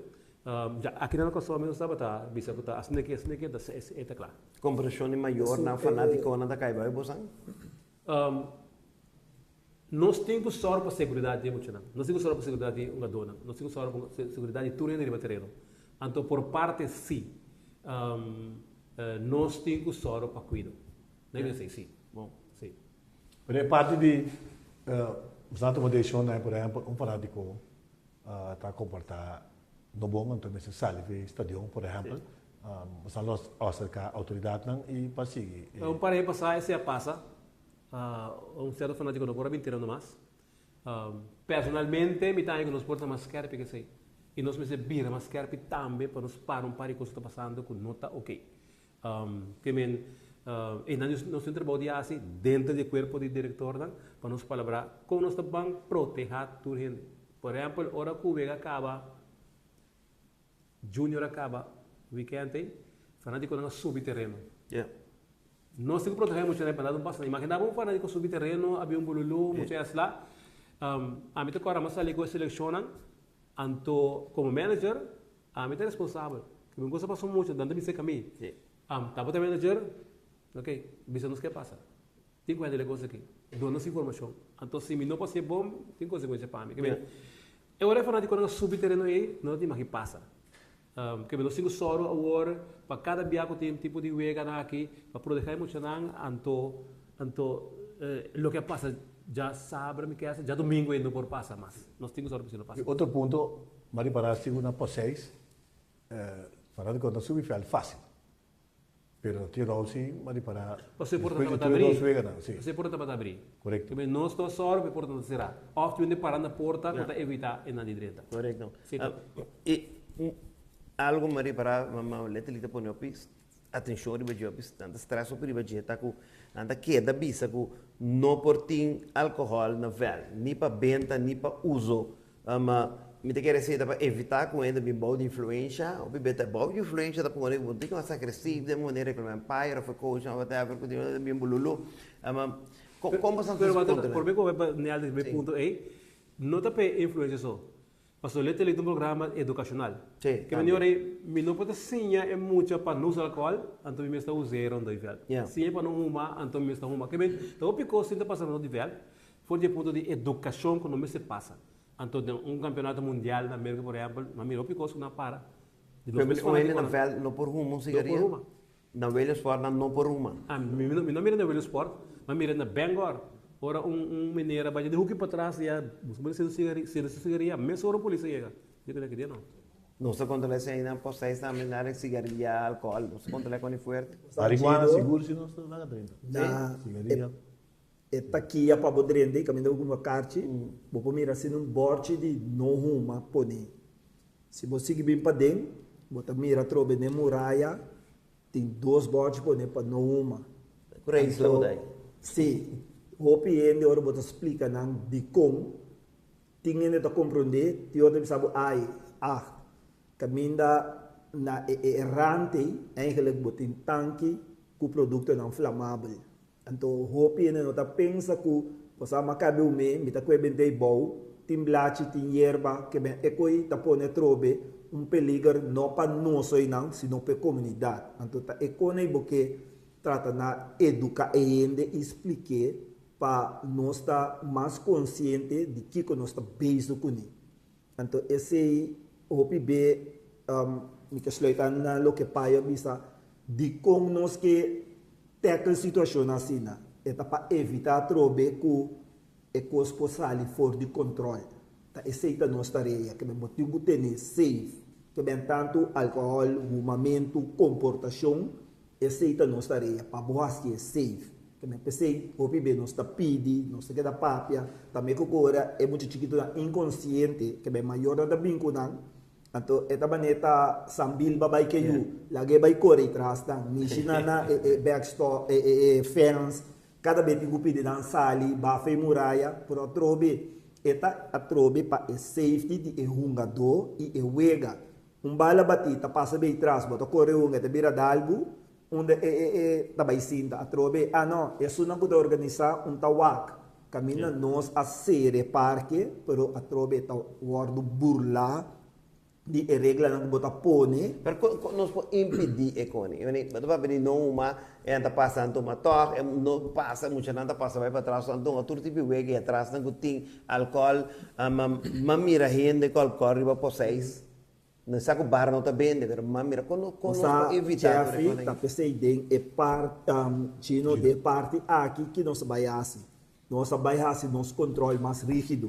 Ya aki nan Kòrsou mi no tabata bisa ku ta asina ke asina ke ta e ta kla. Kompreshon di mayornan fanatikonan ta kai bai bosan? Nos tin ku sòru pa seguridat di e muchanan. Nos tin ku sòru pa seguridat di hungadónan. Nos tin ku sòru pa seguridat di tur hende riba tereno. Anto por parte si nos tin ku sòru pa kuido. No e bisa si. Bon. Si. Pero e parti di bosan a tuma desishonnan por ehèmpel un fanatiko ta komportá no bon anto mester sali di stadion por ehèmpel bosan lo aserká outoridatnan i pa sigui e. Un par aña pasá esei a pasa, un sierto fanátiko no por a binti mas. Personalmente mi ta haña ku nos por ta mas skèrpi ku esei i nos mester bira mas skèrpi tambe pa nos para un par di kos ku ta pasando ku no ta oke. Ke men einan nos tin trabou di hasi denter di e kuerpo di direktornan pa nos palabrá kon nos ta ban protehá tur hende. Por ehèmpel, ora ku wega kaba, Junior a kaba wikènt ei, fanátikonan a subi tereno. Nos tin ku protehá e muchanan pa nada no pasa. Imaginá bo un fanátiko subi tereno, a bin un bululú, mucha e a sla. Ami ta kòrda mi a sali ku e selekshonnan, anto komo manager, Ami ta responsabel. Ke mi gosa paso mucho, nan ta bisa ke ami. Am tabata manager, ok, bisa nos ke pasa. Tin ku hende le kos aki. Duna nos informashon. Anto si mi no por hasié bon, tin konsekuensia pa mi. Ke mi, e ora e fanatikonan a subi tereno ei, no ta tin maki pasa. Ke mi nos tin ku sòru awor pa kada bia ku tin tipo di weganan aki, pa protegá e muchanan, anto, anto loke a pasa djasabra mi kesa, djadumingu ei no por pasa mas. Nos tin ku sòru pa esei no pasa. Otro punto, M'a ripará si ku na Poseis Fanátiko no ta subi vèlt fásil. Pero na Tio si m'a ripará Pasobra e porta despues di tabata tur e abrí. dos weganan, si. Pasobra e porta tabata abrí. Korekto. Kibé nos no sòru pa e porta ta será. Òf tin hende pará na porta ku ta evitá e nan di drenta. Korekto. Sí, ta. I algu m'a ripará, m'a letterlijk ta pone hopi atenshon riba dje, hopi nan ta stress hopi riba dje, ta ku nan ta keda bisa ku no por tin alkohòl na vèlt, ni pa benta ni pa uso. Ma mi ta kere esei ta pa evitá ku hende bin bou di influensha. Hopi bes ta bou di influensha ta pone ku bo tin ku mas agresivo den manera ku umpire òf e coach òf whatever ku tin bin bululu. Ma kon bo sa Pero hasi kontra? Prome ku bo bai pa Nel di e punto ei, no ta pa e influensha so. Pasobra letterlijk ta un programa edukashonal. Ke manera ei mi no por ta siña e mucha pa no usa alkohòl, anto mi mes ta us'é rondó di vèlt. Siña pa no huma, anto mi mes ta huma. Ke men ta hopi kos tin ta pasa rondó di vèlt. For di e punto di edukashon ku no mester pasa. Anto den un kampeonato mundial na Merka por ehèmpel, nan mira hopi kos ku nan para. Di nos mes Un hende na fanatikonan. vèlt no por huma un No sigaria? por huma. Na Williamsport nan no por huma? Ah, mi mi no mira na Williamsport, mi a mira na Bangor. Ora un un meneer a bai di huki patras i a busca por sende su sende su sigaria, mesora un polis a yega. Di ku ki dia no. Nos ta kontrola esei nan por seis tambe nada sigaria, alkohòl, nos ta kontrola kon di fuerte. Marihuana sigur si nos ta laga drenta. Na Sigaria. E takia pa bo drenta i kaminda bo kumpra karchi, bo por mira asina un bòrchi di no huma poné. Si bo sigui bin paden, bo ta mira atrobe den muraya tin dos bòrchi poné pa no huma. Ku reis la bo ta ei? Si. Hopi hende ora bo ta splika nan dikon, tin hende ta komprondé, tin otro ta bisa bo ai, ag. Kaminda na e e rant ei, eigenlijk bo tin tanki ku produktonan flamabel. Anto hopi hende no ta pensa ku bo sa ma kabe un me, mi ta kue bent'e bou, tin blachi, tin yerba, ke ben e koi ta pone atrobe un peliger no pa nos oinan, sino pa e komunidat. Anto ta e kon ei bo ke trata na eduka e hende i splik'é pa nos ta mas konsiente di kiko nos ta bezig kuné. Anto esei hopi be mi ke sluit aan na loke Payo a bisa, dikon nos ke tackle situashon asina? E ta pa evita atrobe ku e kos por sali for di kontrol. Ta esei ta nos tarea, ke men bo tin ku tene safe. Ke men tantu alkohòl, humamentu, komportashon, Esei ta nos tarea, pa bo hasié safe. Ta men p'esei hopi be nos ta pidi, nos ta keda papia, tambe ku ora e mucha chikitunan inkonsiente, ke ben mayornan ta bin ku nan, anto e ta manera ta sambil ba bai ke yu, laga e bai kore i tras nan, mishi nan na e e backstop, e e e fence, kada be tin ku pidi nan sali, bafa e muraya, pero atrobe e ta atrobe pa e safety di e hungadó i e wega. Un bala batí ta pasa bei tras, bo ta kore un, e ta bira dalbu, unda e e e ta bai sinta atrobe. Ah no, esunnan ku ta organisá un ta wak. Kaminda nos a sera e parke, pero atrobe ta wòrdu burlá di e reglanan ku bo ta pone. Pero kon kon nos por impidí e koni? I meni, bo ta papia di no huma, e nan ta pasa nan tuma tòg, e no pasa, muchanan ta pasa bai patras, nan tuma tur tipo di wega i atrasnan ku tin alkòl. M'a mira hende ku alkòl riba poseis. No sa ku bar no ta bende, pero m'a mira kon no kon nos Sa por evitá tur e Jeffrey kosnan ta ei. p'esei den e par Chino den e parti aki ki nos a bai hasi. Nos a bai hasi nos control mas rigido.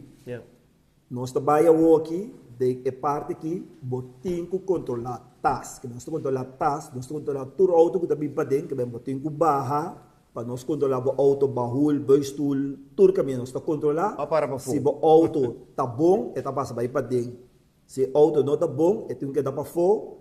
Nos ta bai awoki den e parti ki bo tin ku controla tas. Ke nos ta controla tas, nos ta controla tur auto ku ta bin paden, ke bo tin ku baha pa nos controla bo auto, bahul, buistoel, tur kaminda nos ta controla. O para pafó. Si bo auto ta bon e ta pasa bai paden. Si e auto no ta bon, e tin keda pafó.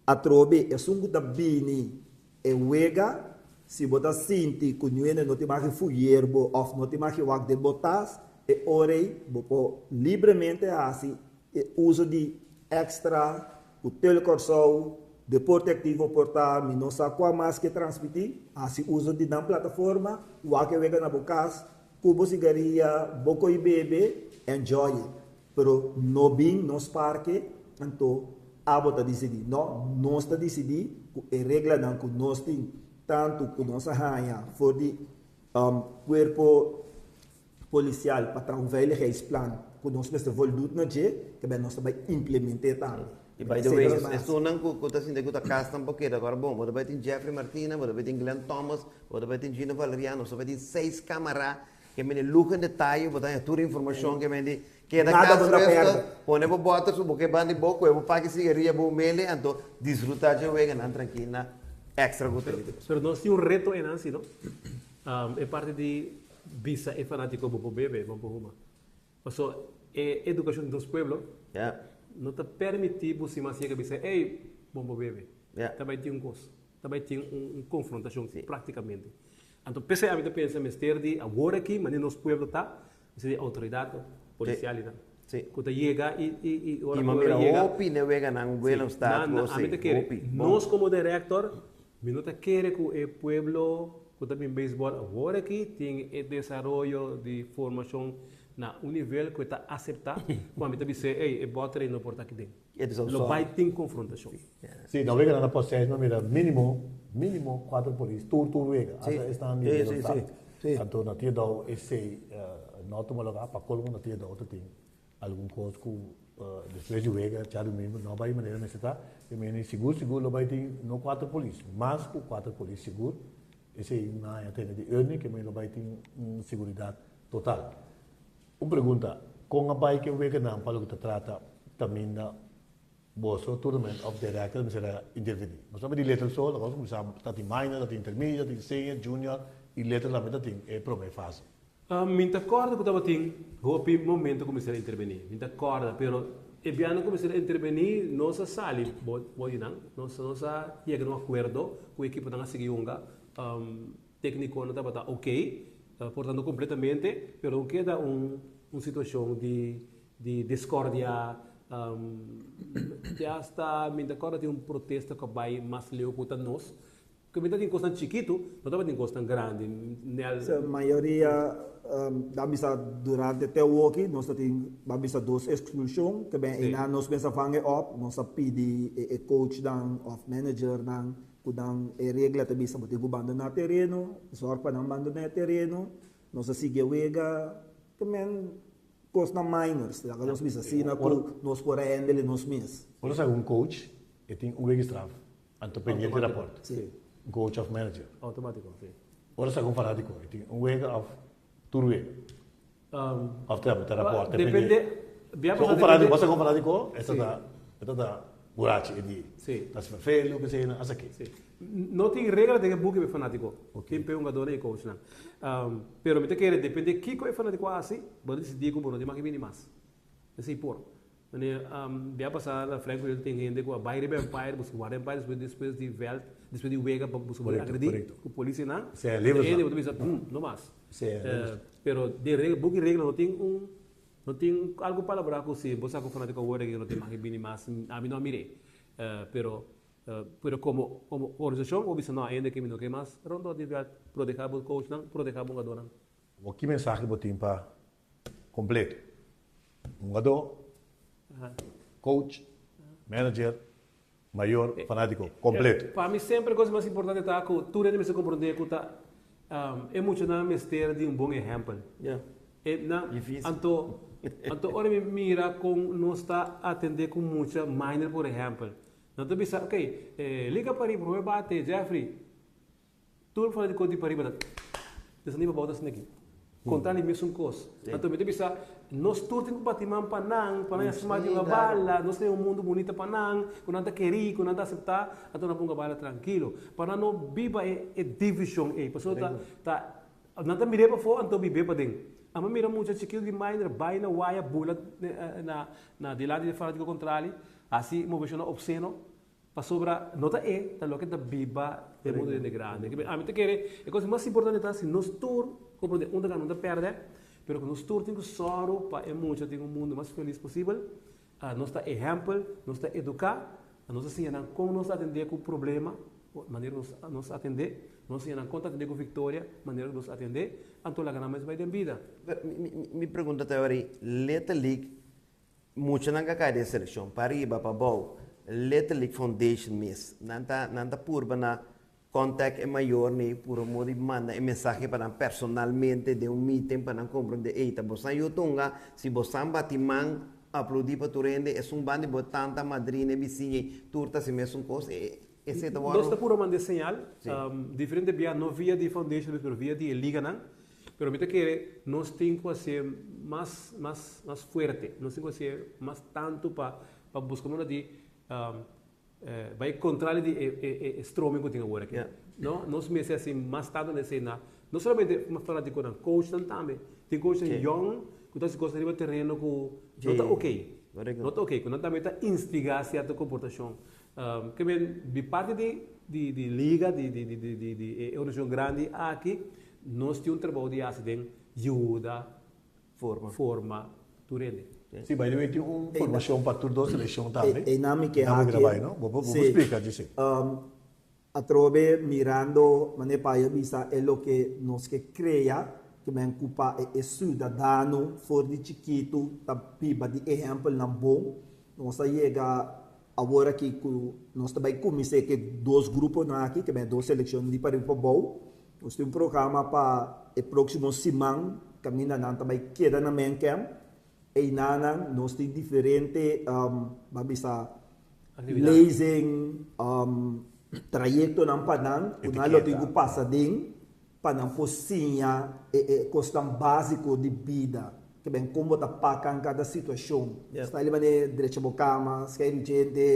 Atrobe, esun ku ta bini e wega, si bo ta sinti ku niun hende no tin mag fuyer bo òf no tin mag wak den bo tas, e ora ei bo por libremente hasi e uso di Extra, ku Telekòrsou, Deporte Aktivo por ta, mi no sa kua mas ke transmití, hasi uso di nan plataforma, wak e wega na bo kas, ku bo sigaria, bo koi bebe, enjoy it. Pero no bin nos parke, anto abo ta disidí. No, nos ta disidí ku e reglanan ku nos tin, tantu ku nos a haña for di kuerpo polisial pa traha un veiligheidsplan ku nos mester voldoet na dje, kebei nos ta bai implement'é tambe. I by the way, esunnan ku ta sinti ku ta kas tampoco keda kòrda bon. Bo ta bai tin Jeffrey Martina, bo ta bai tin Glenn Thomas, bo ta bai tin Gino Valeriano, bo ta bai tin seis kamara Ke mende luho en detaye, bo ta haña tur informashon ke mende Keda Nada kas bo ta resto, perde. pone bo bòter su boke banda di bo, kohe bo paki sigaria bo mele, anto disfrutá dje weganan trankil na Extra ku Tele. Pero nos tin un reto einan si no. E parti di bisa e fanátiko bo por bebe, bo por huma. Paso e edukashon di nos pueblo no ta permití bo si mas yega bisa ey bo por bebe. Ta bai tin un kos, ta bai tin un konfrontashon praktikamente. Anto p'esei ami ta pensa mester di awor aki manera nos pueblo ta, mester di outoridat polisial i nan ku ta yega i i ora I ku mi ora mira yega hopi na e weganan Willemstad nan ku ami ta kere hopi bon. Nos komo director mi no ta kere ku e pueblo ku ta bin beisbòl awor aki tin e desaroyo di formashon na un nivel ku e ta aseptá ku ami ta bis'é ey e bòter ei no por ta aki den. Lo bai tin konfrontashon. Sí, na weganan na Postseis mi a mira mínimo, mínimo kuater polis, tur tur wega, hasta esnan di Willemstad. Anto na Tia Dou esei no a tuma lugá, pa kolmo na Tia Dou ta tin algun kos ku despues di wega djadumingu no a bai manera mester ta. I meni sigur sigur lo bai tin no kuater polis, mas ku kuater polis sigur. Esei mi a haña tene di Ernie ke mi lo bai tin un seguridat total. Un pregunta, kon a bai ke weganan pa loke ta trata kaminda boso tournament of director mester a interveni? Nos ta di little so, laga nos kuminsá ta tin minor, ta tin intermedio, ta tin senior, junior i little tambe ta tin e prome fase. Mi ta kòrda ku tabatin hopi momento ku mester a intervení. Mi ta kòrda, pero e bianan ku mester a intervení nos a sali bo di nan. Nos nos a yega na un akuerdo ku e ekiponan a sigui hunga. Téknikonan tabata okey, por tanto kompletamente, pero no keda un un situashon di di diskordia, te asta mi ta kòrda tin un protesta ku a bai mas leu ku ta nos, ku mi ta tin kosnan chikitu, no tabatin kosnan grandi, nel. Se mayoria ta bisa durante te awoki nos ta tin ba bisa dos eksklushon, ke ben einan nos mester vang e op, nos a pidi e coachnan òf managernan Ku nan e regla ta bisa bo tin ku bandoná tereno, zòrg pa nan bandoná e tereno, nos a sigui e wega, ta men kosnan minors, laga nos bisa asina ku nos por a hendel nos mes. Ora sa un coach e tin un wega straf, anto pendiente raport, un coach of manager. Automatiko, si. Ora sa un fanatiko e tin un wega of tur wega, of ta ta raport, Depende, So un fanatiko, bo sa un fanatiko e ta ta e ta ta burachi e di ta haci vervelen ke esei nan hasta ke. Si. No tin regla den e buki pa e fanatiko. Tin pa e hungadornan i e coachnan. Pero mi ta kere depende kiko e fanatiko a hasi, bo ta disidí ku bo no tin mas ke bini mas. Esei por. Manera bia pasa na Frank William tin hende ku a bai riba Empire, buska guarda Empire despues despues di vèlt, despues di wega pa buska por agredí ku polisianan. Hende bo ta bisa no mas. Pero den regla buki regla no tin un No tin algu palabrá ku si bo sa ku fanátiko awor aki no tin mag bini mas, ami no a mir'é. Pero, pero komo, komo organisashon bo bisa no ainda ke mi no ke mas rondó di vèlt protehá bo coachnan, protehá bo hungadónan. Bo ki mensahe bo tin pa kompleto? Hungadó, coach, manager, mayor, fanátiko, kompleto. Pa mi semper e kos mas importante ta ku tur hende mester komprondé ku ta e muchanan mester di un bon ehèmpel. E nan anto anto ora mi mira kon nos ta atendé ku mucha minor por ehèmpel, nan ta bisa ok liga pariba promé bate Jeffrey. Tur fanátiko di pariba ta desandi pa bou ta sinti aki. Kontra di mesun kos. Anto mi ta bisa, nos tur tin ku bati man pa nan, pa nan sma di un bala, nos tin un mundu bunita pa nan, ku nan ta kerí, ku nan ta aseptá, anto nan ponga bala trankilo. Pa nan no biba e e divishon ei, pasobra ta ta nan ta mir'é pafó anto bib'é paden. Amo mira mucha chikitu di minor bai na waya bula na na dilanti di fanátiko kontrali, hasi moveshonnan opseno. Pasobra no ta e ta loke ta biba den mundu hende grandi. Ami ta kere e cosa mas importante ta si nos tur comprende un ta gana un ta perde, pero ku nos tur tin ku sòru pa e mucha tin un mundu mas felis posibel. Nos ta ehèmpel, nos ta eduká, nos ta siña nan kon nos ta atendé ku problema, manera nos nos atendé, nos siña nan kon ta atendé ku viktoria, manera ku nos atendé, anto laga nan mes bai den bida. Mi pregunta ta awor ei, Little League Muchanan ka kai den selekshon, pa riba, pa bou, Little League Foundation mes. Nan ta nan ta purba na contact e mayornan i purba modo di manda e mensahe pa nan personalmente den un meeting pa nan comprende ey ta bosan yu tunga, si bosan bati man aplaudi pa tur hende esun ban di bo tanta, madrina e bisiña ei tur ta hasi mesun kos e esei ta Nos wòrdu ta purba manda e señal diferente bia, no via di foundation mes pero via di e liganan. Pero mi ta kere nos tin ku hasié mas mas mas fuerte, nos tin ku hasié mas tantu pa pa buska manera di bai kontrali di e e e stroming ku tin awor aki. No, nos mester hasi mas tantu na esei na no solamente fanatikonan, coachnan tambe. Tin coachnan yòn ku ta hasi kos riba tereno ku no ta okey, no ta okey, ku nan tambe ta instigá sierto komportashon. Ke men di parti di di di liga di di di di di e organisashon grandi aki nos tin un trabou di hasi den yuda Forma. forma tur hende. Si, by the way tin un formashon pa tur dos selekshon tambe. Einan mi ke Nan haki. bai, no? Bo por Si. splika djis. Atrobe mirando manera Pai a bisa e loke nos ke krea ke men ku pa e siudadano for di chikitu ta biba di ehèmpelnan bon. Nos a yega Awor aki ku nos ta bai kuminsá ku e dos gruponan aki, ke bai dos selekshon di pariba pa bou, nos tin un programa pa e próksimo siman kaminda nan ta bai keda na main camp. Einanan nos tin diferente ban bisa lezing, trayektonan pa nan ku nan lo tin ku pasa den. Pa nan por siña e e kosnan básiko di bida, ke ben kon bo ta pakan kada situashon. Sta li manera drecha bo kama, skei djente,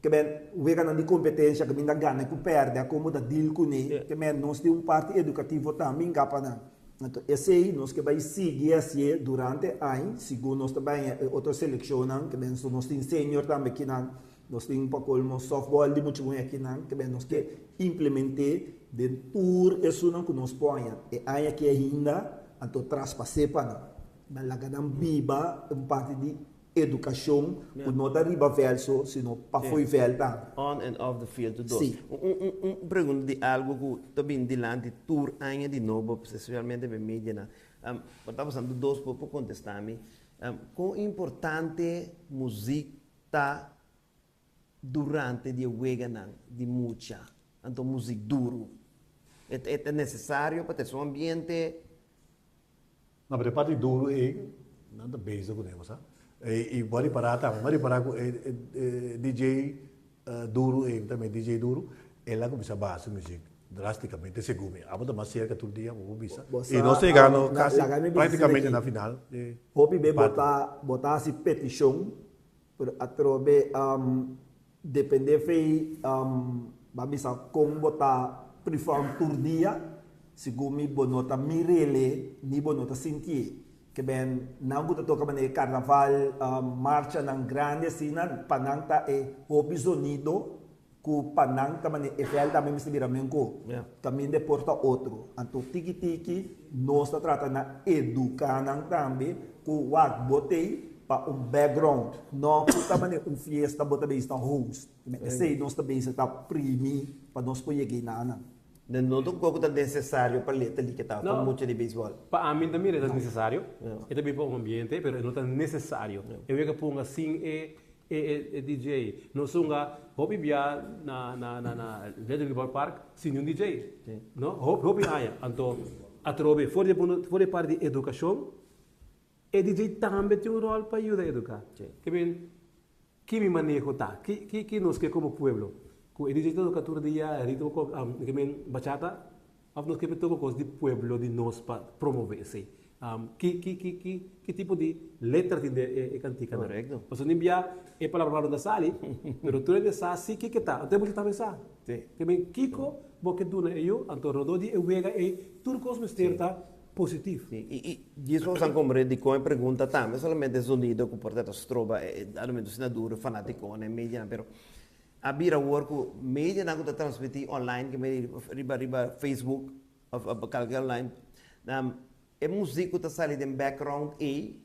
ke ben weganan di kompetensha kaminda gana ku pèrdè, kon bo ta dil kuné. Ke men nos tin un parti edukativo tambe hinká pa nan. Anto esei nos ke bai sigui hasié durante aña, segun nos ta baña e otro selekshonnan, ke ben so nos tin senior tambe kinan. Nos tin pa colmo softball di mucha muher akinan, ke nos ke implemente den tur esunnan ku nos poña e aña aki ainda, anto traspas'é pa nan. Nan laga nan biba un parti di edukashon ku no ta riba vèlt so, sino pafó e vèlt tambe. On and off the field tur dos. Sí. Un pregunta di algu ku ta bini dilanti tur aña di nobo, especialmente pa e medianan. Bo ta pasando dos por por kontestá mi. Kon importante muzik Ta durante di e weganan di mucha, anto muzik duru. E e ta nesesario pa trese un ambiente. No, pero e parti duru ei, nan ta bezig kuné, bo sa. I bo a ripará tambe, mi a ripará ku e e DJ duru ei, mi ta mira DJ duru, el a kuminsá baha su muzik drásticamente segun mi. Abo ta mas serka tur dia, bo por bisa. Bo I sa, nos ta yegando na, kasi laga mi bisa asina práktikamente aki. na final di Hopi be bo parti. ta bo ta hasi petishon Pero atrobe depende fei bo a bisa kon bo ta perform tur dia, segun mi bo no ta mirele ni bo no ta sintié. Ke ben nan ku ta toka manera karnaval, marchanan grandi asina, pa nan ta e hopi zonido ku pa nan ta manera e vèlt tambe mester bira menko, kaminda e por ta otro. Anto tiki tiki nos ta trata na eduká nan tambe ku wak bo tei pa un background, no ku ta manera un fiesta bo ta bezig ta host. Esei nos ta bezig ta primi pa nos por yega einanan. No ta un kos ku ta nesesario pa leta li ke ta pa mucha di beisbòl. Pa ami ta mira e ta nesesario, e ta bin pa un ambiente pero e no ta nesesario. E wega ponga sin e E e DJ no sunga hopi bia na na na na Little Ball Park sin niun DJ. No? Hopi hopi aña. Anto atrobe for di e punto for di e parti di edukashon e DJ tambe tin un ròl pa yuda eduká. Ke men ki mi maneho ta? Ki ki ki nos ke komo pueblo? Ku e DJ ta toka tur dia ritmo ko ke men bachata Of nos ke toka kos di pueblo di nos pa promove esei? Ki ki ki ki ki tipo di letra tin den e kantikanan? Korekto. Pasobra tin bia e palabra no ta sali, pero tur hende sa si kiko ta. Anto e mucha tambe sa. Si. Ke men kiko bo ke duna e yu, anto rondó di e wega ei tur kos mester ta positif. Si. I i djis bo san komprende dikon e pregunta tambe solamente e zonido ku por ta ta stroba e argumento asina duro fanatikonan e medianan pero A bira awor ku medianan ku ta transmití online ke medi riba riba Facebook òf kalke online e muzik ku ta sali den background ei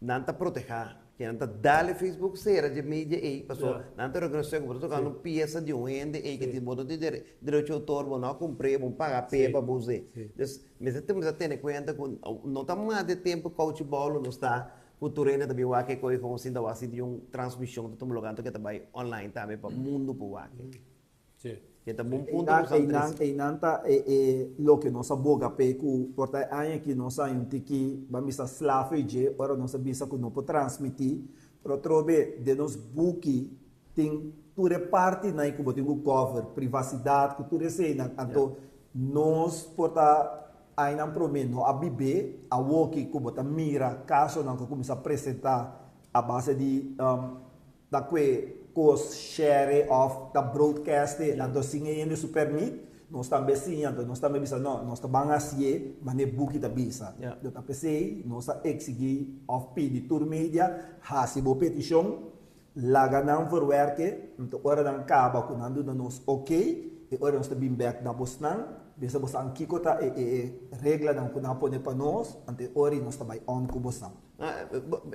nan ta protehá ke nan ta dal e Facebook sera dje media ei pasobra nan ta rekonosé ku bo ta tokando un piesa di un hende ei ke tin bo no tin derecho di outor bo no a kumpr'é bo no paga p'e pa bo us'é. Dus mester kuminsá tene kuenta ku no ta mas di tempu kouchi bòl lo sta Ku tur hende ta bin wak e koe kon sinta wak si di un transmishon ta tuma lugar anto ke ta bai online tambe pa mundu por wak e. Ke ta bon punto ku san trese. Einan ta e e loke nos a boga p'e ku por ta e aña aki nos a haña un tiki ban bisa sla fe dje ora nos a bisa ku no por transmití pero atrobe den nos buki tin tur e partinan ku bo tin ku cover privasidat ku tur eseinan anto nos por ta. Añanan promé no a bib'é, awoki ku bo ta mira kasonan ku a kuminsá presentá a base di ta kue kos share òf ta broadcast e, anto sin e hende su pèrmit, nos tambe siña, anto nos tambe bisa no, nos ta ban hasié manera e buki ta bisa. Yo ta p'esei nos a eksigí òf pidi tur media hasi bo petishon, laga nan verwerk'e, anto ora nan kaba ku nan duna nos okey, e ora nos ta bin bèk na bosnan, bisa bosnan kiko ta e e reglanan ku nan a pone pa nos, anto e ora ei nos ta bai on ku bosnan.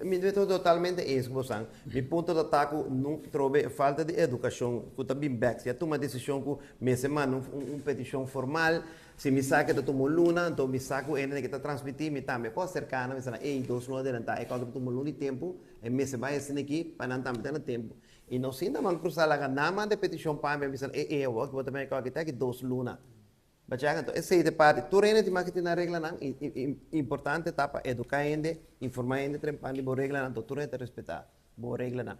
Mi no ta totalmente eens ku bosnan. Mi punto ta ta ku no trobe e falta di edukashon ku ta bin bèk. Si a tuma desishon ku mester manda un petishon formal, si mi sa ke ta tuma un luna, anto mi sa ku hende ke ta transmití mi tambe por aserká nan, mi sa nan, ey, dos luna adelantá e kos ta tuma un luna di tempu, E mester bai esina aki pa nan tambe ta na tempu. I nos sinta man krusa laga nan manda e petishon pa mi, a bisa, e e awor ki bo ta bini aki ta aki dos luna. Bachaka anto esei ta e parti. Tur hende tin mas ki tin nan reglanan i i importante ta pa eduká hende, informá hende trempan di bo reglanan anto tur hende ta respetá bo reglanan.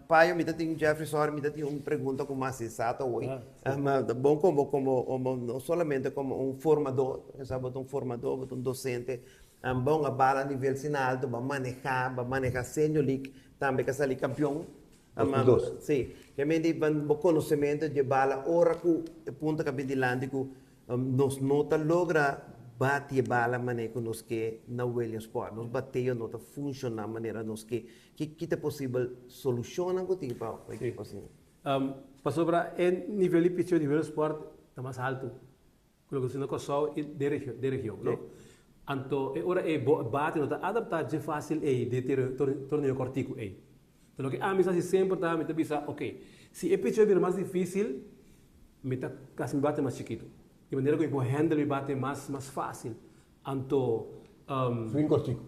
Payo mi ta tin, Jeffrey sorry mi ta tin un pregunta ku mas sensato awor. Bon komo komo no solamente komo un formadó, bo ta un formadó, bo ta un dosente, Bon a bala nivel sina alto, ba maneha, ba maneha Senior League, tambe ka sali kampion. 2002. Si. Ke men di bo konosementu dje bala ora ku e punto ka bin dilanti ku nos no ta logra bati e bala manera ku nos ke na Williamsport. Nos bateo no ta funshoná manera nos ke. Ki ki ta posibel solushonnan ku tin pa ekipo asina? Pasobra e nivel di picheo di Williamsport ta mas altu. Ku loke ta na Kòrsou i den region, den region, no? Anto e ora ei bo bati no ta adaptá dje fásil ei den torneo kòrtiku ei. Anto loke ami sa hasi semper ta mi ta bisa, oke, si e picheo bira mas difísil, mi ta hasi mi bate mas chikitu. Di manera ku mi por handle mi bate mas mas fásil. Anto. Swing kòrtiku.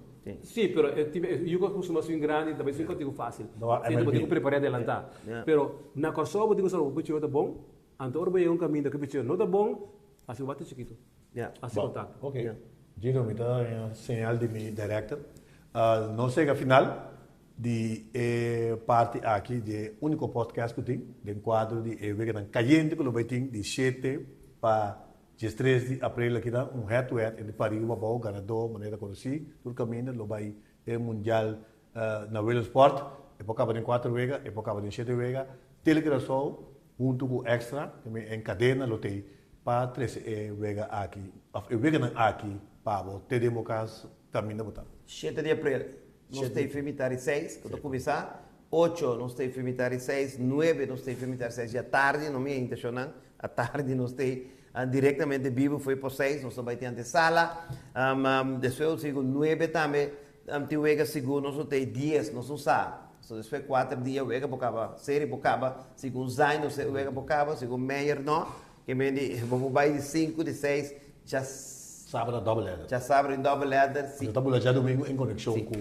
Sí, pero e tin e yu ku a kustumá swing grandi ta bai swing kòrtiku fásil. Sí, bo tin ku prepar'é adelantá. Pero na Kòrsou bo tin ku sa bo picheo ta bon. Anto ora bo yega un kaminda ku e picheo no ta bon, hasi bo bate chikitu. Hasi kontakto. Ok. Gino, mi ta haña señal di mi director. Nos yega final di e parti aki di e úniko podcast ku tin den kuadro di e weganan kayente ku lo bai tin di shete pa diestres di aprel aki nan, un head to head entre Pariba Abou, ganadó manera konosí tur kaminda lo bai e mundial na Willemsport. E por kaba den kuater wega, e por kaba den shete wega. Tele Curaçao huntu ku Extra, tambe en kadena lo tei pa trese e wega aki òf e weganan aki pa bo te den bo kas kaminda bo ta. Shete di aprel nos ta efe mitar di seis ku ta kuminsá, ocho nos ta efe mitar di seis, nuebe nos ta efe mitar di seis djatardi, no mi a intashonnan, atardi nos ta direktamente bibu fo'i por seis nos ta bai tin ante sala, despues sigu nuebe tambe Tin wega sigur nos no ta e dies, nos no sa. So despues kuater dia wega por kaba, serie por kaba, segun Zain no sa e wega por kaba, segun Meyer no. Ke men di bo por bai di sinku, di seis, dja Sabra double header. Dja sabra den double header, si. Nos ta bula djadumingu en konekshon ku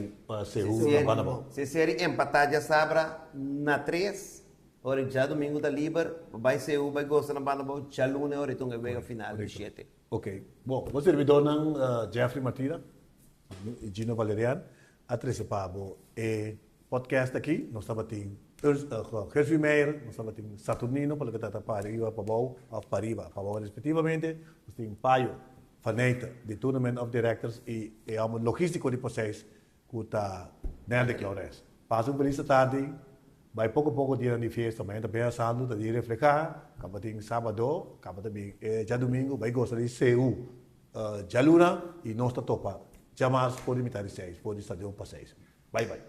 Seú na Banda Bou. Si e serie empatá djasabra na tres, ora djadumingu ta liber, bo bai Seú bai gosa na Banda Bou, djaluna ora e ta un e wega final di shete. Ok, bon, bo servidornan Jeffrey Martina i Gino Valerian a trese pa bo e podcast aki. Nos tabatin Gervie Meijer, nos tabatin Saturnino pa loke ta ta pariba pa bou of pariba pa bou respektivamente. Nos tin Payo van Nijten di Tournament of Directors i e hòmber logístiko di Poseis ku ta Nerdek Laurens. Pasa un felis atardi, bai poko poko dianan di fiesta, mañana ta bea santu, ta di reflehá, kaba tin sábado, kaba ta bin e djadumingu, bai gosa di seú djaluna i nos ta topa djamars for di mitad di seis for di stadion pa seis. Bai bai.